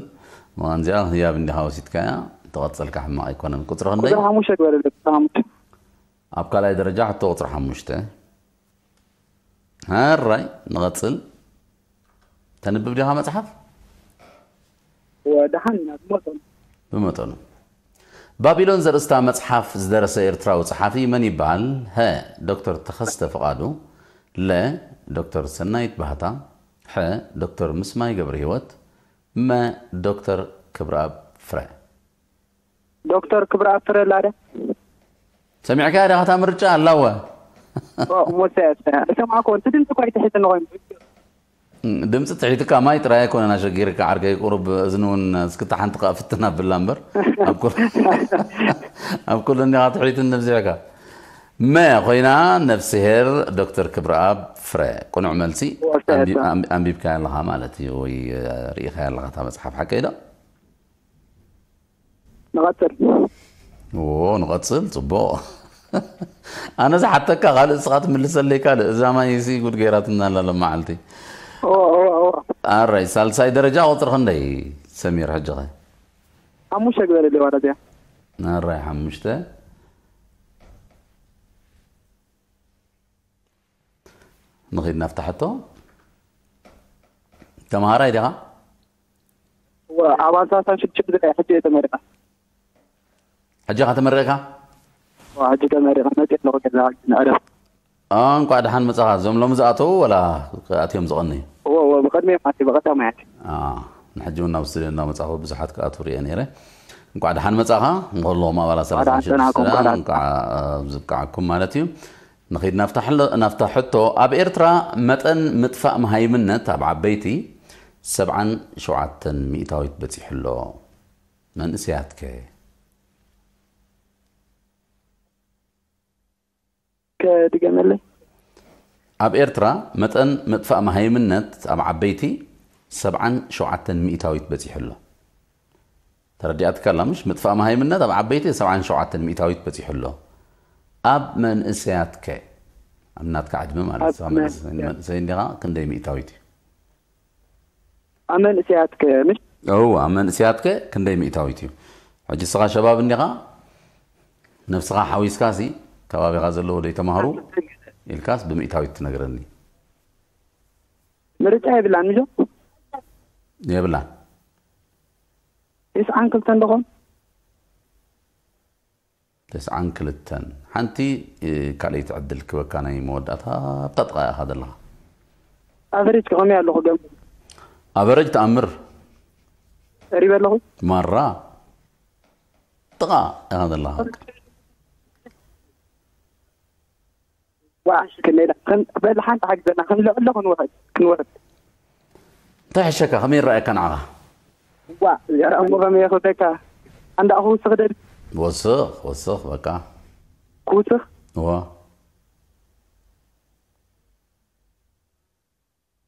ምዃን እዚኣ ህያብ እንዲኻ ወሲድካያ፣ ተቐጸልካ ሕማቕ ኣይኮነን። ቁጽሪ ክንደይ? ቁጽሪ ሓሙሽተ ግበረለይ፣ ቁጽሪ ሓሙሽተ። ኣብ ካልኣይ ደረጃ ሕቶ ቁጽሪ ሓሙሽተ። ኣራይ ንቐጽል። ተንብብ ዲኻ መጽሓፍ? ወደሓን ኢና ብመጠኑ። ብመጠኑ። ባቢሎን ዘርእስታ መጽሓፍ ዝደረሰ ኤርትራዊ ጸሓፊ መን ይበሃል? ሀ፣ ዶክተር ተኸስተ ፍቓዱ፣ ለ፣ ዶክተር ሰናይት ባህታ፣ ሐ፣ ዶክተር ምስማይ ገብረህይወት፣ መ፣ ዶክተር ክብረኣብ ፍረ። ዶክተር ክብረኣብ ፍረ ኣላ ድያ? ሰሚዕካያ ዲኻ እታ ምርጫ? ኣላወ። ኦ፣ እሞ እሰያ፣ እሰያ። እሰምዓኮ፣ እቲ ድምፂ እኮ ኣይትሕትን ኮይኑ። ድምፂ ትሒትካ ማይ ጥራይ ኣይኮነን ኣሸጊርካ ዓርከይ፣ ቁሩብ እዝኒ እውን እስክታ ሓንቲ ከኣ ፍትን ኣብላ እምበር፣ ኣብ ኩሉ፣ ኣብ ኩሉ እኒኻ ትሒትን ነብዚሕካ። መ ኮይና ነፍስሄር ዶክተር ክብረኣብ ፍረ። ቅኑዕ መልሲ። ወሰደ። ኣንቢ-፣ ኣንቢ-፣ ኣንቢብካያ ኣለኻ ማለት እዩ፣ ወይ ርኢኻያ ኣለኻ እታ መጽሓፍ፣ ሓቀይ ዶ? ንቐጽል። ዎ፣ ንቐጽል፣ ጽቡቕ። ኣነ ዝሓተካ ካልእ እስኻ ትምልሰለይ ካልእ። እዛ ማይ ሲ ጉድ ገይራትና ኣላ ሎመዓልቲ። ኦ፣ ኦ፣ ኦ። ኣራይ፣ ሳልሳይ ደረጃ ቁጽሪ ክንደይ ሰሚር ሕጂ ኸ? ሓሙሽተ ግበረለይ ዋላ እዚኣ። ኣራይ፣ ሓሙሽተ። ንኺድ ናብታ ሕቶ። ተምሃራይ ዲኻ? እወ፣ ኣባል ሰላሳ ሽዱሽተ ሕጂ እየ ተመሪቐ። ሕጂ ኢኻ ተመሪቕካ? እወ፣ ሕጂ ተመሪቐ መፅእ ኣለኹ ገዛ ንዕረፍ። አ፣ እንቋዕ ደሓን መጻኻ። እዞም ሎሚ ዝኣተዉ ወላ ኣትዮም ዝቐነዩ? እወ፣ እወ፣ ብቕድሚ እዮም ኣትዩ፣ ብቐዳማይ ኣትዩ። አ፣ ንሕጂ እውን ናብ ስቱድዮ እናመጻኹ ብዙሓት ክኣትዉ ርእየ ነይረ። እንቋዕ ደሓን መጻኻ። ንኹሎም ኣባላት እንቋዕ ደሓን ሰላሳ ሽዱሽተ ጸናሕኩም፣ እንቋዕ ደሓን እንቋዕ፣ አ፣ ዝብቃዓኩም ማለት እዩ። ንኺድ ናብታ ሕሎ-፣ ናብታ ሕቶ። ኣብ ኤርትራ መጠን ምጥፋእ መሃይምነት ኣብ ዓበይቲ ሰብዓን ሸውዓተን ሚእታዊት በጺሑ ኣሎ። መንእሰያትከ? ከድገመለይ? ኣብ ኤርትራ መጠን ምጥፋእ መሃይምነት ኣብ ዓበይቲ ሰብዓን ሸውዓተን ሚእታዊት በጺሑ ኣሎ። ተረዲኣትካ ኣላ ምሽ? ምጥፋእ መሃይምነት ኣብ ዓበይቲ ሰብዓን ሸውዓተን ሚእታዊት በጺሑ ኣሎ። ኣብ መንእሰያትከ? ኣብ ናትካ ዕድመ ማለት ኣብ እዩ። መንእሰይ፣ መንእሰይ እንዲኻ ክንደይ ሚእታዊት እዩ? ኣብ መንእሰያትከ ምሽ? እው፣ ኣብ መንእሰያትከ ክንደይ ሚእታዊት እዩ? ሕጂ ስኻ ሸባብ እንዲኻ፣ ነብስኻ ሓዊስካሲ ከባቢኻ ዘለዉ ደይተማህሩ ኢልካስ ብሚእታዊት ትነግረኒ? ምርጫ የብላን ምሽ? የብላን። ተስዓን ክልተን ዶ ኾን? ተስዓን ክልተን። ሓንቲ፣ እ፣ ካልኣይቲ ዕድል ክበካ ናይ መወዳእታ ኣብታ ጥቓ ኢኻ ዘለኻ። ኣቨሬጅ ከ ከመይ ኣለኹ ገምት? ኣቨሬጅ ተኣምር። ቀሪበ ኣለኹ? ማራ። ጥቓ ኢኻ ዘለኻ። ዋ፣ ክንደይ ኢላ? ከም፣ በል ሓንቲ ሓግዘና፣ ክንልዕሎ ክንውሕድ፣ ክንወርድ። እንታይ ሕሸካ? ከመይ ይረኣየካ ንዓኻ? ዋ፣ ያራ እሞ ከመይ የኽብደካ? ኣንዳ ክውስኽ ደል- ወስኽ፣ ወስኽ፣ በቃ። ክውስኽ? እዋ።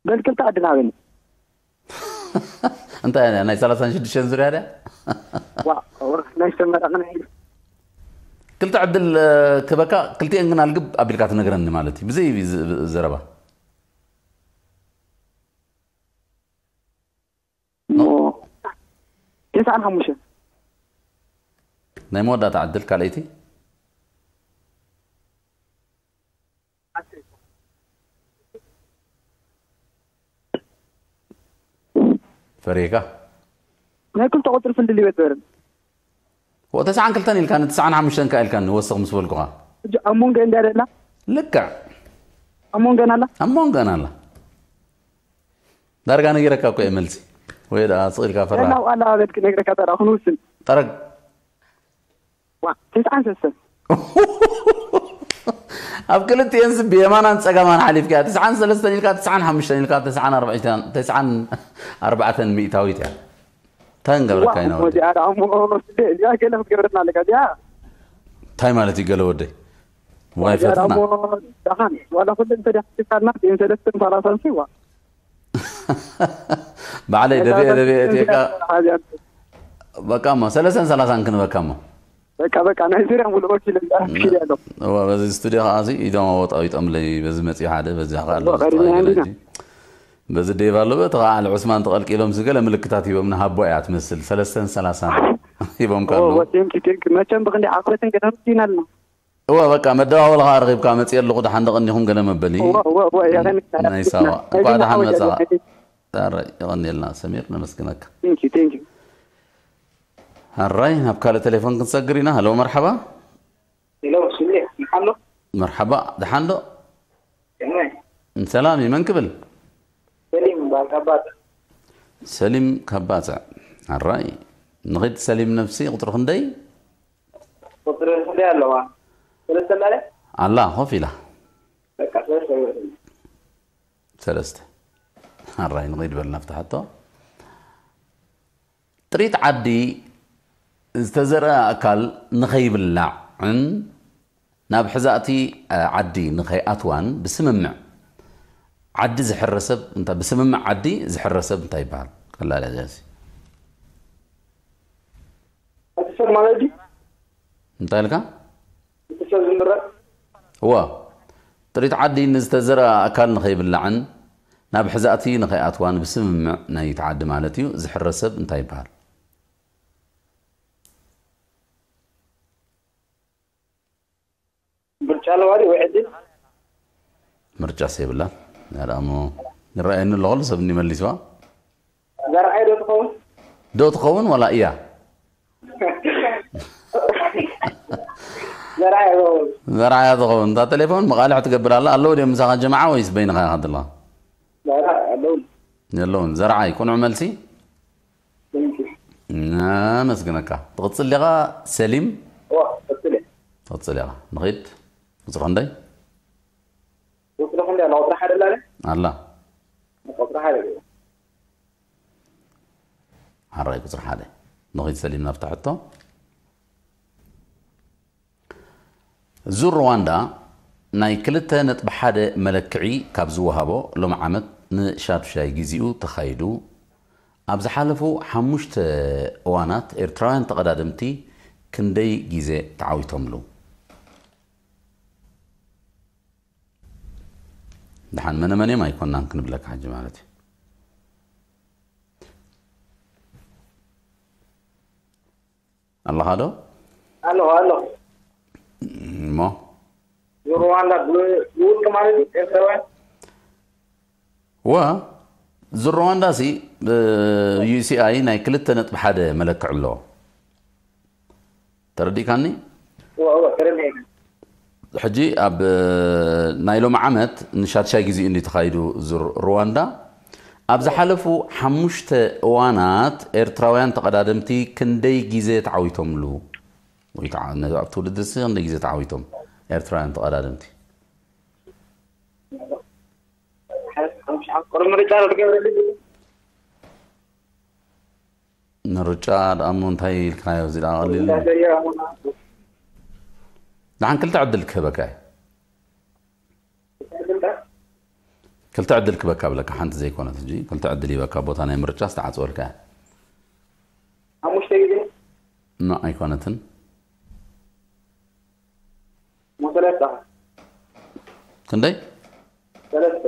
በል ክልተ ዕድል ሃበኒ። እንታይ እያ፣ ናይ ሰላሳን ሽዱሽተን ዙርያ ድያ? ዋ፣ ዋ፣ ናይ ዝተመረቕና ኢሉ። ክልተ ዕድል፣ እ፣ ክበካ፣ ክልቲኤን ግን ኣልግብ ኣቢልካ ትነግረኒ ማለት እዩ። ብዘይ ዝ-፣ ዘረባ። ትስዓን ሓሙሽተን። ናይ መወዳእታ ዕድል ካልኣይቲ። ፈሪካ? ናይ ክልተ ቁፅሪ ፍልድል ይበትበርን። ወተስዓን ክልተን ኢልካኒ፣ ትስዓን ሓሙሽተን ከኣ ኢልካኒ፣ ወስኽ ምስ በልኩኻ። ሕጂ ኣብ መንጎ እንድያ ደላ? ልክዕ። ኣብ መንጎን ኣላ? ኣብ መንጎን ኣላ። ዳርጋ ነጊረካ እኮ እየ መልሲ። ወይ ደኣ ስቕ ኢልካ ፈራ። ደላ ዋላ በልክ ነግረካ፣ ጠራ ክንውስን። ጠረግ። ዋ፣ ትስዓን ሰለስተን። ኣብ ክልቲኤን ስ ብየማናን ጸጋማን ሓሊፍካ እያ። ትስዓን ሰለስተን ኢልካ፣ ትስዓን ሓሙሽተን ኢልካ፣ ትስዓን ኣርባዕተን፣ ትስዓን ኣርባዕተን ሚእታዊት እያ። እንታይ ክንገብረካ ኢና ወዲ? እዚኣ ደኣ እሞ፣ እዚኣ ገለ ክትገብረና ኣለካ፣ እዚኣ። እንታይ ማለት እዩ ገለ ወደይ? ዋይ እዚኣ ደኣ ፈትና። እሞ፣ ደሓን፣ ዋላ ኩሉ እንተ ደኣ ሓሲብካልና፣ እተን ሰለስተን ሰላሳን ሲ፣ ዋ። ባዕለይ ደብየ፣ ደብየ እዚኣ እትየካ። እዚኣ። በቃ እሞ፣ ሰለስተን ሰላሳን ክንበካ እሞ። በቃ፣ በቃ፣ ናይ ዙርያ ሙሉእ ወኪል እያ፣ ወኪል እያ ኣሎ። እዋ፣ በዚ ስቱዲዮ ከዓ እዚ ኢዶም ኣወጣዊጦምለይ፣ በዚ መፂኡ ሓደ፣ በዚ ከዓ ኣሎ እዋ፣ ቀሪብና ዝተዋሃገለ እንዲና። ሕጂ። በዚ ዴቭ ኣሎ፣ በቲ ከዓ ኣል ዑስማን ተቐልቂሎም፣ እዚ ገለ ምልክታት ሂቦም፣ ንሃቦ እያ ትመስል። ሰለስተን ሰላሳን ሂቦም ኦ፣ ካለዉ። ቴንኪ፣ ቴንኪ። መቸም ብክንዲ ዓቕበትን ገዳም ሲና ኣለና። እወ፣ በቃ መደዋወሊ ኸዓ ረኺብካ መፅእ ኣለኹ፣ ደሓን ደቐኒኹም ገለ መበሊ። እወ፣ እወ፣ እወ፣ የቐኒ-፣ ናይ ሳዋ። ናይ እኳ ጅማ ደሓን ሓወይ መፃኻ። የቐኒ-፣ ኧረ፣ የቐንየልና ሰሚር፣ ነመስግነካ። ቴንኪ፣ ቴንኪ። ኣራይ፣ ናብ ካልእ ቴሌፎን ክንሰግር ኢና። ሃሎ፣ መርሓባ። ሄሎ፣ ስለ፣ መሓሎ። መርሓባ፣ ደሓን ዶ? ከመይ? ሰላም እዩ፣ መን ክብል? ሰሊም፣ ባል ካባጽዕ። ሰሊም ካባጽዕ። ኣራይ፣ ንኺድ ሰሊም ነፍሲ፣ ቁፅሪ ክንደይ? ቁፅሪ ክንደይ ኣለዋ? ሰለስተ ኣላ ድያ? ኣላ፣ ኮፍ ኢላ። በቃ፣ ሰለስተ ይበል። ሰለስተ። ኣራይ፣ ንኺድ በል ናብታ ሕቶ። ጥሪት ዓዲ ዝተዘርአ ኣካል ንኸይብላዕን ናብ ሕዛእቲ ዓዲ ንኸይኣትዋን ብስምምዕ ዓዲ ዝሕረ ሰብ እንታ-፣ ብስምምዕ ዓዲ ዝሕረ ሰብ እንታይ ይበሃል? ቀላል እያ እዚኣሲ። እቲ ሰብ ማለት ድዩ? እንታይ ኢልካ? እቲ ሰብ ዝምረጥ? እዋ፣ ጥሪት ዓዲ ንዝተዘርኣ ኣካል ንኸይብላዕን ናብ ሕዛእቲ ንኸይኣትዋን ብስምምዕ ናይቲ ዓዲ ማለት እዩ ዝሕረ ሰብ እንታይ ይበሃል? ምርጫ ኣለዋ ድዩ ወይ ዕድል? ምርጫስ የብላን። ያ ደኣ እሞ ይረኣየኒ ኣሎ፣ ኩሉ ሰብ እንዲ መሊስዋ። ዘርዓይ ዶ ትኸውን? ዶ ትኸውን ዋላ እያ? ዘርዓይ ዶ? ዘርዓያ ትኸውን። እታ ቴሌፎን መቓልሕ ትገብር ኣላ። ኣለዉ ድዮም ምሳኻ ጀማዓ ወይስ በይንኻ ኢኻ ዘለኻ? ዘርዓይ ኣለዉ። የለውን። ዘርዓይ፣ ቅኑዕ መልሲ? Thank you። ነመስግነካ። ትቕጽል ዲኻ ሰሊም? እዋ፣ ትቕጽል እየ። ትቕጽል ኢኻ። ንኺድ። ቁጽሪ ክንደይ? ቁጽሪ ክንደይ ኣላ? ቁጽሪ ሓደ ኣላ? ኣላ። ቁጽሪ ሓደ ገይሩ። ሓራይ ቁጽሪ ሓደ። ንኺድ ሰሊም ናብታ ሕቶ። ዙር ሩዋንዳ ናይ ክልተ ነጥቢ ሓደ መለክዒ ካብ ዝወሃቦ ሎሚ ዓመት ንሻዱሻይ ግዜኡ ተኻይዱ። ኣብ ዝሓለፉ ሓሙሽተ እዋናት ኤርትራውያን ተቐዳደምቲ ክንደይ ግዜ ተዓዊቶምሉ? ደሓን መነ መን እዮም ኣይኮናን ክንብለካ ሕጂ ማለት እዩ። ኣለኻ ዶ? ኣለኹ፣ ኣለኹ። እሞ? ሩዋንዳ ብ-፣ ብውልቂ ማለት እዩ፣ ኤርትራውያን? ዋ፣ ዙር ሩዋንዳ ሲ፣ ብ-፣ ዩ ሲ ኣይ ናይ ክልተ ነጥቢ ሓደ መለክዕ ኣለዎ። ተረዲእካኒ? እወ፣ እወ፣ ተረዲኤካ። ሕጂ ኣብ፣ እ፣ ናይ ሎሚ ዓመት ንሻድሻይ ግዜኡ እንዲ ተኻይዱ ዙር ሩዋንዳ፣ ኣብ ዝሓለፉ ሓሙሽተ እዋናት ኤርትራውያን ተቐዳደምቲ ክንደይ ግዜ ተዓዊቶምሉ? ወይ ከዓ ነ-፣ ኣብቲ ውድድር ሲ ክንደይ ግዜ ተዓዊቶም ኤርትራውያን ተቐዳደምቲ? ቅድሚ ምርጫ ዶ ትገብረሉ? ምርጫ ደኣ እሞ እንታይ ኢልካዮ? እዚ ደኣ ቀሊል እዩ። እንዳሰየረ ኣሞና። ደሓን ክልተ ዕድል ክህበካ እየ። ክልተ ዕድል ክበካ ብለካ፣ ሓንቲ ዘይኮነት ሕጂ ክልተ ዕድል ይበካ፣ ቦታ ናይ ምርጫ ዝተዓጽወልካ እያ። ሓሙሽተ ግዜ? ኖ፣ ኣይኮነትን። ሞ ሰለስተ። ክንደይ? ሰለስተ።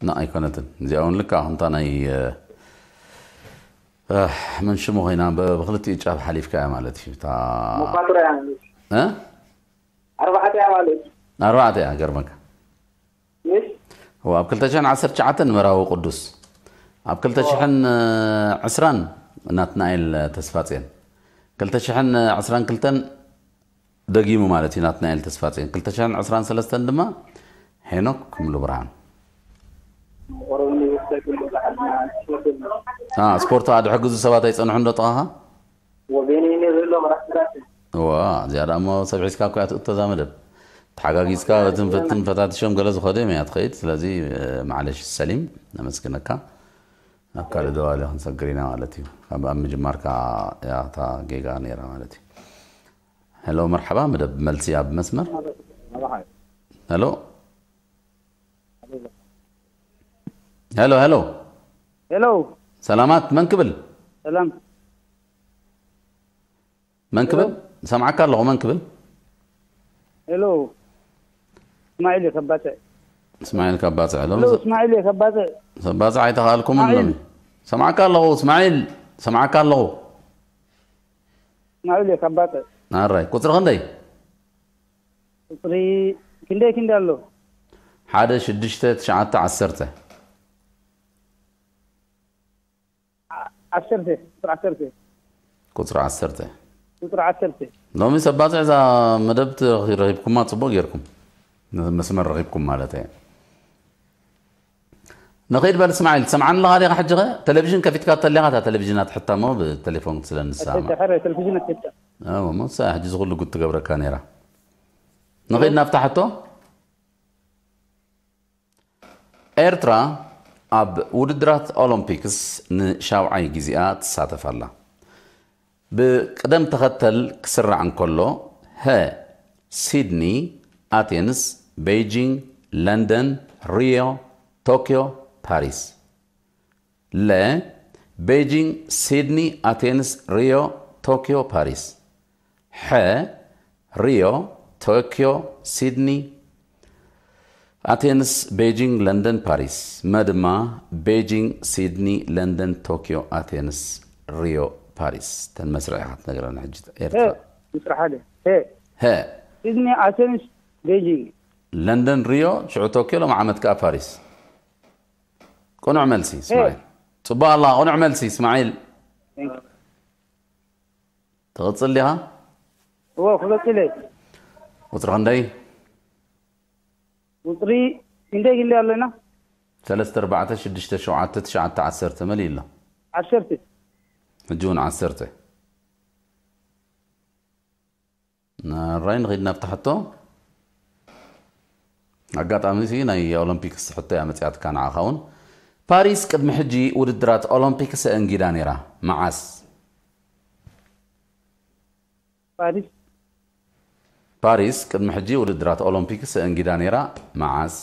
ና ኣይኮነትን። እዚኣ እውን ልክዓ ከምታ ናይ፣ እ፣ ኣህ፣ መን ሽሙ ኮይና ብ-፣ ብክልቲኡ ጫፍ ሓሊፍካ እያ ማለት እዩ። እታ መኳትሮ እያ ማለት እዩ። እ? ኣርባዕተ እያ ማለት እዩ። ኣርባዕተ እያ፣ ገርመካ። ምስ? እዋ፣ ኣብ ክልተ ሽሕን ዓሰርተ ትሽዓተን መራዊ ቅዱስ፣ ኣብ ክልተ ሽሕን ዕስራን ናትናኤል ተስፋጽዮን፣ ክልተ ሽሕን ዕስራን ክልተን ደጊሙ ማለት እዩ ናትናኤል ተስፋጽዮን፣ ክልተ ሽሕን ዕስራን ሰለስተን ድማ ሄኖክ ክምሉ ብርሃን። ኦሮሞ ዩኒቨርሲቲ ኩሉ ዝሓትና ስፖርት የለን። አ፣ ስፖርት ኣድሕግዙ ሰባት ኣይጸንሑ እንዶ ጥቓኻ? ወገን ይነ ዘሎ መራሕቲ ዳት ዋ፣ እዚኣ ደኣ እሞ ሰብ ሒዝካ እኮ እያ ትእቶ እዛ መደብ። ተሓጋጊዝካ በትን ፈትን ፈታቲሾም ገለ ዝኾደ እዮም እያ ትኸይድ። ስለዚ፣ እ፣ ማዕለሽ ሰሊም፣ ነመስግነካ። ናብ ካልእ ደዋሊ ክንሰግር ኢና ማለት እዩ። ካብ ኣብ ምጅማርካ እያ እታ ጌጋ ነይራ ማለት እዩ። ሄሎ፣ መርሓባ፣ መደብ መልሲ ኣብ መስመር። ሄሎ፣ ሄሎ፣ ሄሎ። ሄሎ፣ ሰላማት፣ መን ክብል? ሰላም። መን ክብል? ሰምዓካ ኣለኹ፣ መን ክብል? ሄሎ፣ እስማዒል እየ ከባጽዕ። እስማዒል ከባጽዕ። ሎም ሄሎ፣ እስማዒል እየ ከባጽዕ። ሰባጽዕ ኣይተኻእልኩምን እስማዒል። ሎሚ። ሰምዓካ ኣለኹ፣ እስማዒል፣ ሰምዓካ ኣለኹ። እስማዒል እየ ከባጽዕ። ኣራይ፣ ቁጽሪ ክንደይ? ቁጽሪ ክንደይ ክንደይ ኣሎ? ሓደ፣ ሽዱሽተ፣ ትሽዓተ፣ ዓሰርተ። ዓሰርተ፣ ቁጽሪ ዓሰርተ። ቁጽሪ ዓሰርተ። ቁጽሪ ዓሰርተ። ሎሚ ሰባጽዕ እዛ መደብ ት-፣ ረኺብኩማ ጽቡቕ ጌርኩም። መስመር ረኺብኩም ማለት እየ። ንኸይድ በል እስማዒል፣ ትሰምዓኒ ኣለኻ ዲኻ ሕጂ ኸ? ቴሌቪዥን ከፊትካ ተለኻ እታ ቴሌቪዥን ኣትሕታ እሞ ብቴሌፎን ስለ ንሰማዕ። ሕረ ቴሌቪዥን ኣትሕታ። ኣዎ፣ እሞ ንሳ ሕጂ ዝኹሉ ጉድ ትገብረካ ነይራ። ንኸይድ ናብታ ሕቶ። ኤርትራ ኣብ ውድድራት ኦሎምፒክስ ንሻውዓይ ግዜኣ ትሳተፍ ኣላ። ብቅደም ተኸተል ክስራዕ እንከሎ፣ ሀ፣ ሲድኒ፣ ኣቴንስ፣ ቤይጂንግ፣ ለንደን፣ ሪዮ፣ ቶክዮ፣ ፓሪስ። ለ፣ ቤይጂንግ፣ ሲድኒ፣ ኣቴንስ፣ ሪዮ፣ ቶክዮ፣ ፓሪስ። ሐ፣ ሪዮ፣ ቶክዮ፣ ሲድኒ፣ ኣቴንስ፣ ቤይጂንግ፣ ለንደን፣ ፓሪስ። መ ድማ ቤይጂንግ፣ ሲድኒ፣ ለንደን፣ ቶክዮ፣ ኣቴንስ፣ ሪዮ፣ ፓሪስ። ተን መስርዕ ኢኻ ትነግረና ሕጂ። ሄ፣ ኤርትራ። ቁጽሪ ሓደ። ሄ፣ ሀ፣ ሲድኒ፣ ኣቴንስ፣ ቤይጂንግ። ለንደን፣ ሪዮ፣ ሽዑ ቶክዮ፣ ሎም ዓመት ከኣ ፓሪስ። ቅኑዕ መልሲ እስማዒል። ጽቡቕ ኣላ፣ ቅኑዕ መልሲ እስማዒል። Thank you። ትቕጽል ዲኻ? እዎ፣ ክቐጽል እየ። ቁጽሪ ክንደይ? ቁጽሪ ክንደይ ክንደይ ኣለና? ሰለስተ፣ ኣርባዕተ፣ ሽዱሽተ፣ ሸውዓተ፣ ትሽዓተ፣ ዓሰርተ መሊእ ኣሎ። ዓሰርተ። ሕጂ እውን ዓሰርተ። ናራይ ንኸይድ ናብቲ ሕቶ። ኣጋጣሚ እዚ ናይ ኦሎምፒክስ ሕቶ እያ መጽያትካ ንዓኻ እውን። ፓሪስ ቅድሚ ሕጂ ውድድራት ኦሎምፒክስ ኣእንጊዳ ነይራ። መዓስ? ፓሪስ። ፓሪስ ቅድሚ ሕጂ ውድድራት ኦሎምፒክስ ኣእንጊዳ ነይራ። መዓስ?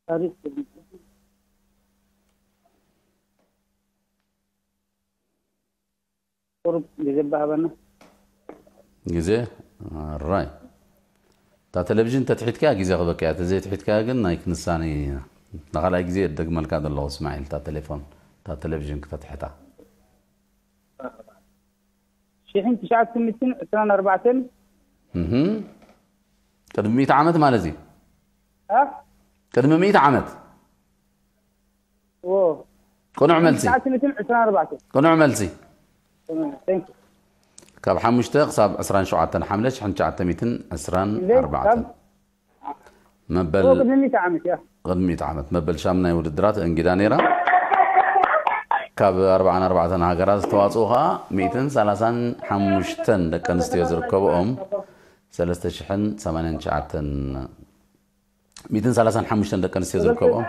ፓሪስ። ቁሩብ ግዜ ባሃበና። ግዜ? ኣራይ። እታ ቴሌቪዥን ተትሒትካያ ግዜ ክበቅያ፣ ተዘይትሒትካያ ግን ናይ ክንሳኔ። ንኻልኣይ ግዜ እደግመልካ ዘለኹ እስማዒል፣ እታ ቴሌፎን፣ እታ ቴሌቪዥን ክተትሕታ። ሽሕን ትሽዓተ ሚእትን ዕስራን ኣርባዕተን። እህ። ቅድሚ ሚእቲ ዓመት ማለት እዩ። አ? ቅድሚ ሚእቲ ዓመት። ዎ። ቅኑዕ መልሲ። ትሽዓተ ሚእትን ዕስራን ኣርባዕተን። ቅኑዕ መልሲ። Thank you። ካብ ሓሙሽተ ክሳብ ዕስራን ሸውዓተን ሓምለ ሽሕን ትሽዓተ ሚእትን ዕስራን ኣርባዕተን። ካብ መበል ዎ፣ ቅድሚ ሚእቲ ዓመት እያ። ቅድሚ ሚእቲ ዓመት መበል ሻምናይ ውድድራት እንጊዳ ነይራ። ካብ ኣርባዓን ኣርባዕተን ሃገራት ዝተዋፅኡ ከዓ ሚእትን ሰላሳን ሓሙሽተን ደቂ ኣንስትዮ ዝርከብኦም ሰለስተ ሽሕን ሰማንያን ትሽዓተን፣ ሚእትን ሰላሳን ሓሙሽተን ደቂ ኣንስትዮ ዝርከብኦም፣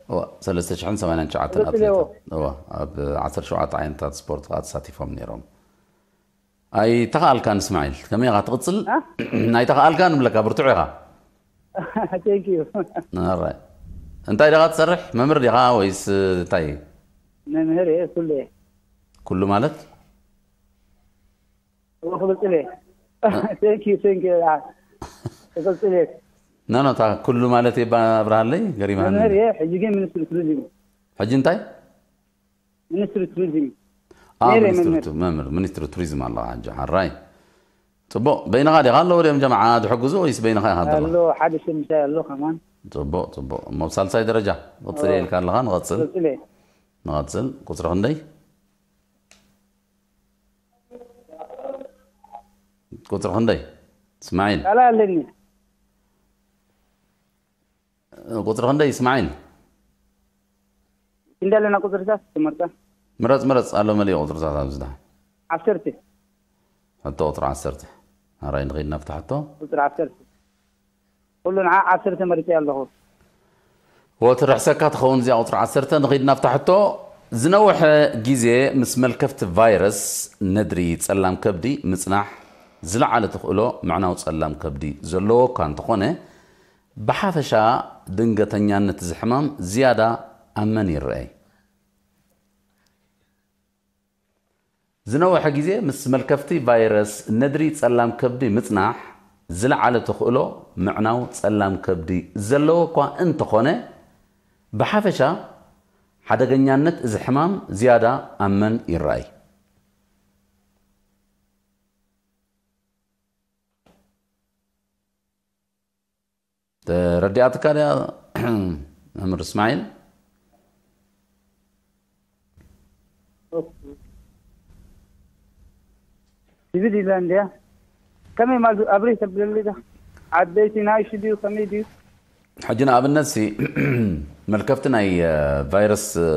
እዋ፣ ሰለስተ ሽሕን ሰማንያን ትሽዓተን ኣትሌታት፣ እዋ፣ ኣብ ዓሰርተ ሸውዓተ ዓይነታት ስፖርት ከዓ ተሳቲፎም ነይሮም። ኣይተኻኣልካን እስማዒል፣ ከመይ ኢኻ ትቕጽል? እ? ኣይተኻኣልካን እብለካ፣ ብርቱዕ ኢኻ። Thank you። ኣራይ። እንታይ ዲኻ ትሰርሕ? መምህር ዲኻ ወይስ እንታይ? መምህር እየ፣ ኩሉ እየ። ኩሉ ማለት? እዎ፣ ክቕጽል እየ። Thank you፣ thank you። ያ፣ ክቕጽል እየ። ናናታ ኩሉ ማለት እየ። ባ ኣብርሃለይ ገሪማ መምህር እየ። ሕጂ ግን ሚኒስትሪ ቱሪዝም እዩ። ሕጂ እንታይ? ሚኒስትሪ ቱሪዝም እዩ። አ፣ ነይረ ሚኒስትሪ መምህር። ቱ-፣ መምህር፣ ሚኒስትሪ ቱሪዝም ኣለኻ ሕጂ። ሓራይ። ጽቡቕ። በይንኻ ዲኻ ኣለዉ ድዮም ጀማዓ ዝሕግዙ ወይስ በይንኻ ኢኻ ዘለኻ? ኣሎ፣ ሓደ ሰብ ምሳይ ኣሎ ከማን። ጽቡቕ፣ ጽቡቕ። እሞ ብሳልሳይ ደረጃ፣ ቅጽል እየ ኢልካ ኣለኻ፣ ንቐጽል። ቅጽል እየ። ንቐጽል። ቁጽሪ ክንደይ? ቁጽሪ ክንደይ? እስማዒል። ካልኣይ ኣለኒ። ቁጽሪ ክንደይ እስማዒል? ክንደይ ኣለና ቁጽርታት ትምህርታ? ምረጽ፣ ምረጽ፣ ኣሎ መሊኡ ቁጽርታት ኣብዚ ደሓን። ዓሰርተ። ሕቶ ቁጽሪ ዓሰርተ። ኣራይ ንኸይድ ናብቲ ሕቶ። ቁጽሪ ዓሰርተ። ኩሉ ንዓ ዓሰርተ መሪጸ ኣለኹ። ወትርሕሰካ ትኸውን እዚኣ ቁጽሪ ዓሰርተ። ንኸይድ ናብታ ሕቶ። ዝነውሐ ግዜ ምስ መልከፍቲ ቫይረስ ነድሪ ጸላም ከብዲ ምጽናሕ ዝለዓለ ተኽእሎ ምዕናው ጸላም ከብዲ ዘለዎ እኳ እንተኾነ፣ ብሓፈሻ ድንገተኛነት እዚ ሕማም ዝያዳ ኣብ መን ይረኣይ? ዝነውሐ ግዜ ምስ መልከፍቲ ቫይረስ ነድሪ ጸላም ከብዲ ምጽናሕ ዝለዓለ ተኽእሎ ምዕናው ጸላም ከብዲ ዘለዎ እኳ እንተኾነ፣ ብሓፈሻ ሓደገኛነት እዚ ሕማም ዝያዳ ኣብ መን ይረኣይ? ተረዲኣትካ ድያ መምህር እስማዒል? ትብል ኢላ እንድያ። ከመይ ማለት ኣብሬ ተብለሊ ዳ? ዓበይቲ ናይሽ ድዩ ከመይ ድዩ? ሕጂ ንኣብነት ሲ መልከፍቲ ናይ እ፣ ቫይረስ እ፣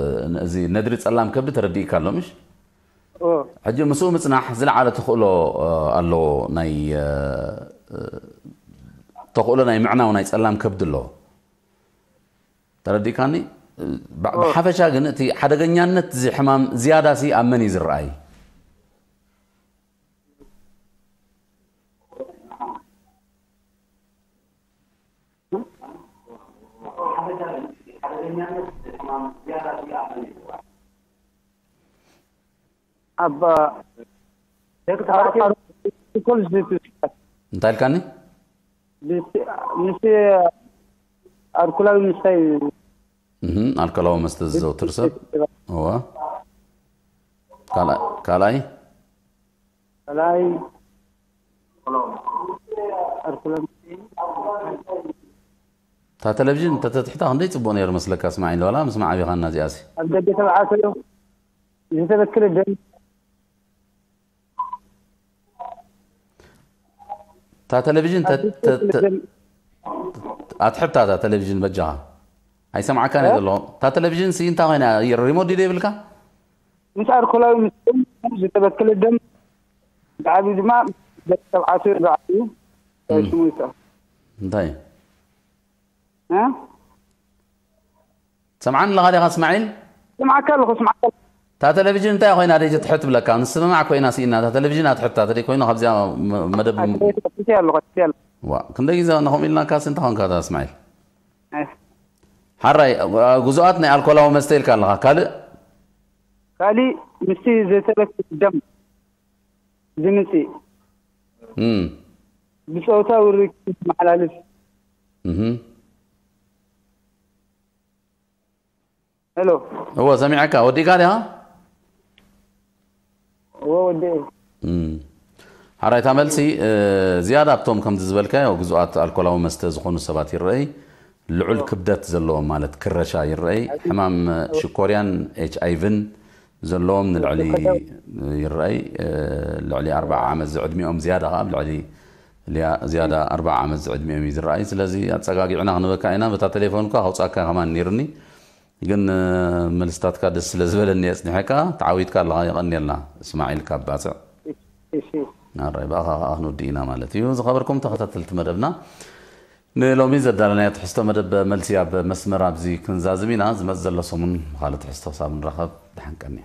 እዚ ነድሪ ጸላም ከብዲ ተረዲእካ ኣሎ ምሽ? ኦ፣ ሕጂ ምስኡ ምጽናሕ ዝለዓለ ተኽእሎ እ፣ ኣለዎ ናይ እ፣ እ፣ ተኽእሎ ናይ ምዕናው ናይ ጸላም ከብዲ ኣለዎ። ተረዲእካኒ? ብ- ብሓፈሻ ግን እቲ ሓደገኛነት እዚ ሕማም ዝያዳ ሲ ኣብ መን እዩ ዝረኣይ? ኣብ ደቂ ተባዕትዮ ኮል ዝብሉ እንታይ ኢልካኒ? ምስ ኣልኮላዊ መስተ እዩ። እህ፣ ኣልኮላዊ መስተ ዝዘውትር ሰብ። እዋ። ካልኣይ፣ ካልኣይ? ካልኣይ ኣልኮላዊ እታ ቴሌቪዥን እንተተትሕታ ክንደይ ጽቡቕ ነይሩ መስለካ እስማዒል፣ ዋላ ምስማዕ ኣቢኻና እዚኣሲ። ኣብ ደቂ ተባዕትዮ ዝተበከለ ደም እታ ቴሌቪዥን ተ- ተ- ተ- ኣትሕታ እታ ቴሌቪዥን በጃኻ ኣይሰምዓካን እየ ዘለኹ። እታ ቴሌቪዥን ሲ እንታይ ኮይና ሪሞት ድዩ ዘይብልካ? ምስ ኣልኮላዊ መስተ ዝተበከለ ደም ብዓብዩ ድማ ደቂ ተባዕትዮ ዝዓብዩ ሽሙ ይስዕር። እንታይ እዩ? እ? ሰምዓኒ ኣለኻ ዲኻ እስማዒል? ስምዓካ ኣለኹ፣ ስምዓካ ኣለኹ። እታ ቴሌቪዥን እንታይ ኮይና ደይ ትትሕት ብለካ? ንስምማዕ ኮይና ስኢና እታ ቴሌቪዥን ኣትሕታ ተደይ ኮይኑ ካብዚኣ መ- መደብ ኣትሕት ኣለኹ፣ ኣትሕት ኣለኹ። ዋ ክንደይ ግዜ ንኸምኡ ኢልናካስ እንታይ ኾንካ እታ እስማዒል? እህ። ሓራይ ጉዙኣት ናይ ኣልኮላዊ መስተ ኢልካ ኣለኻ ካልእ? ካሊእ ምስቲ ዘይተለክፍ ደም ዝምፅእ እም። ብፆታዊ ርክብ ዝመሓላልፍ እህ። ሄሎ እወ ሰሚዐካ ወዲእካ ዲኻ? እወ ወዲኤ እም። ሓራይ እታ መልሲ እ፣ ዝያዳ ኣብቶም ከምዚ ዝበልካዮ ግዙኣት ኣልኮላዊ መስተ ዝኾኑ ሰባት ይረኣይ። ልዑል ክብደት ዘለዎም ማለት ክረሻ ይረኣይ። ሕማም ሽኮርያን ኤች ኣይቪን ዘለዎም ንልዕሊ ይረኣይ። እ፣ ልዕሊ ኣርብዓ ዓመት ዝዕድሚኦም ዝያዳ ከዓ ልዕሊ ልያ- ዝያዳ ኣርብዓ ዓመት ዝዕድሚኦም እዩ ዝረኣይ። ስለዚ ኣፀጋጊዕና ክንበካ ኢና። በታ ቴሌፎን እኳ ከውፃካ ከማን ነይርኒ ግን እ፣ መልስታትካ ደስ ስለ ዝበለኒ የፅኒሐካ። ተዓዊትካ ኣለኻ። የቐንየልና እስማዒል ካብ ባፅዕ። እሺ ኣራይ ብኣኻ ከዓ ክንውድእ ኢና ማለት እዩ። ዝኸበርኩም ተኸታተልቲ መደብና ንሎሚ ዘዳለናዮ ትሕዝቶ መደብ መልሲ ኣብ መስመር ኣብዚ ክንዛዝም ኢና። ዝመፅ ዘሎ ሰሙን ካልእ ትሕዝቶ ክሳብ ንራኸብ ደሓን ቀኒ።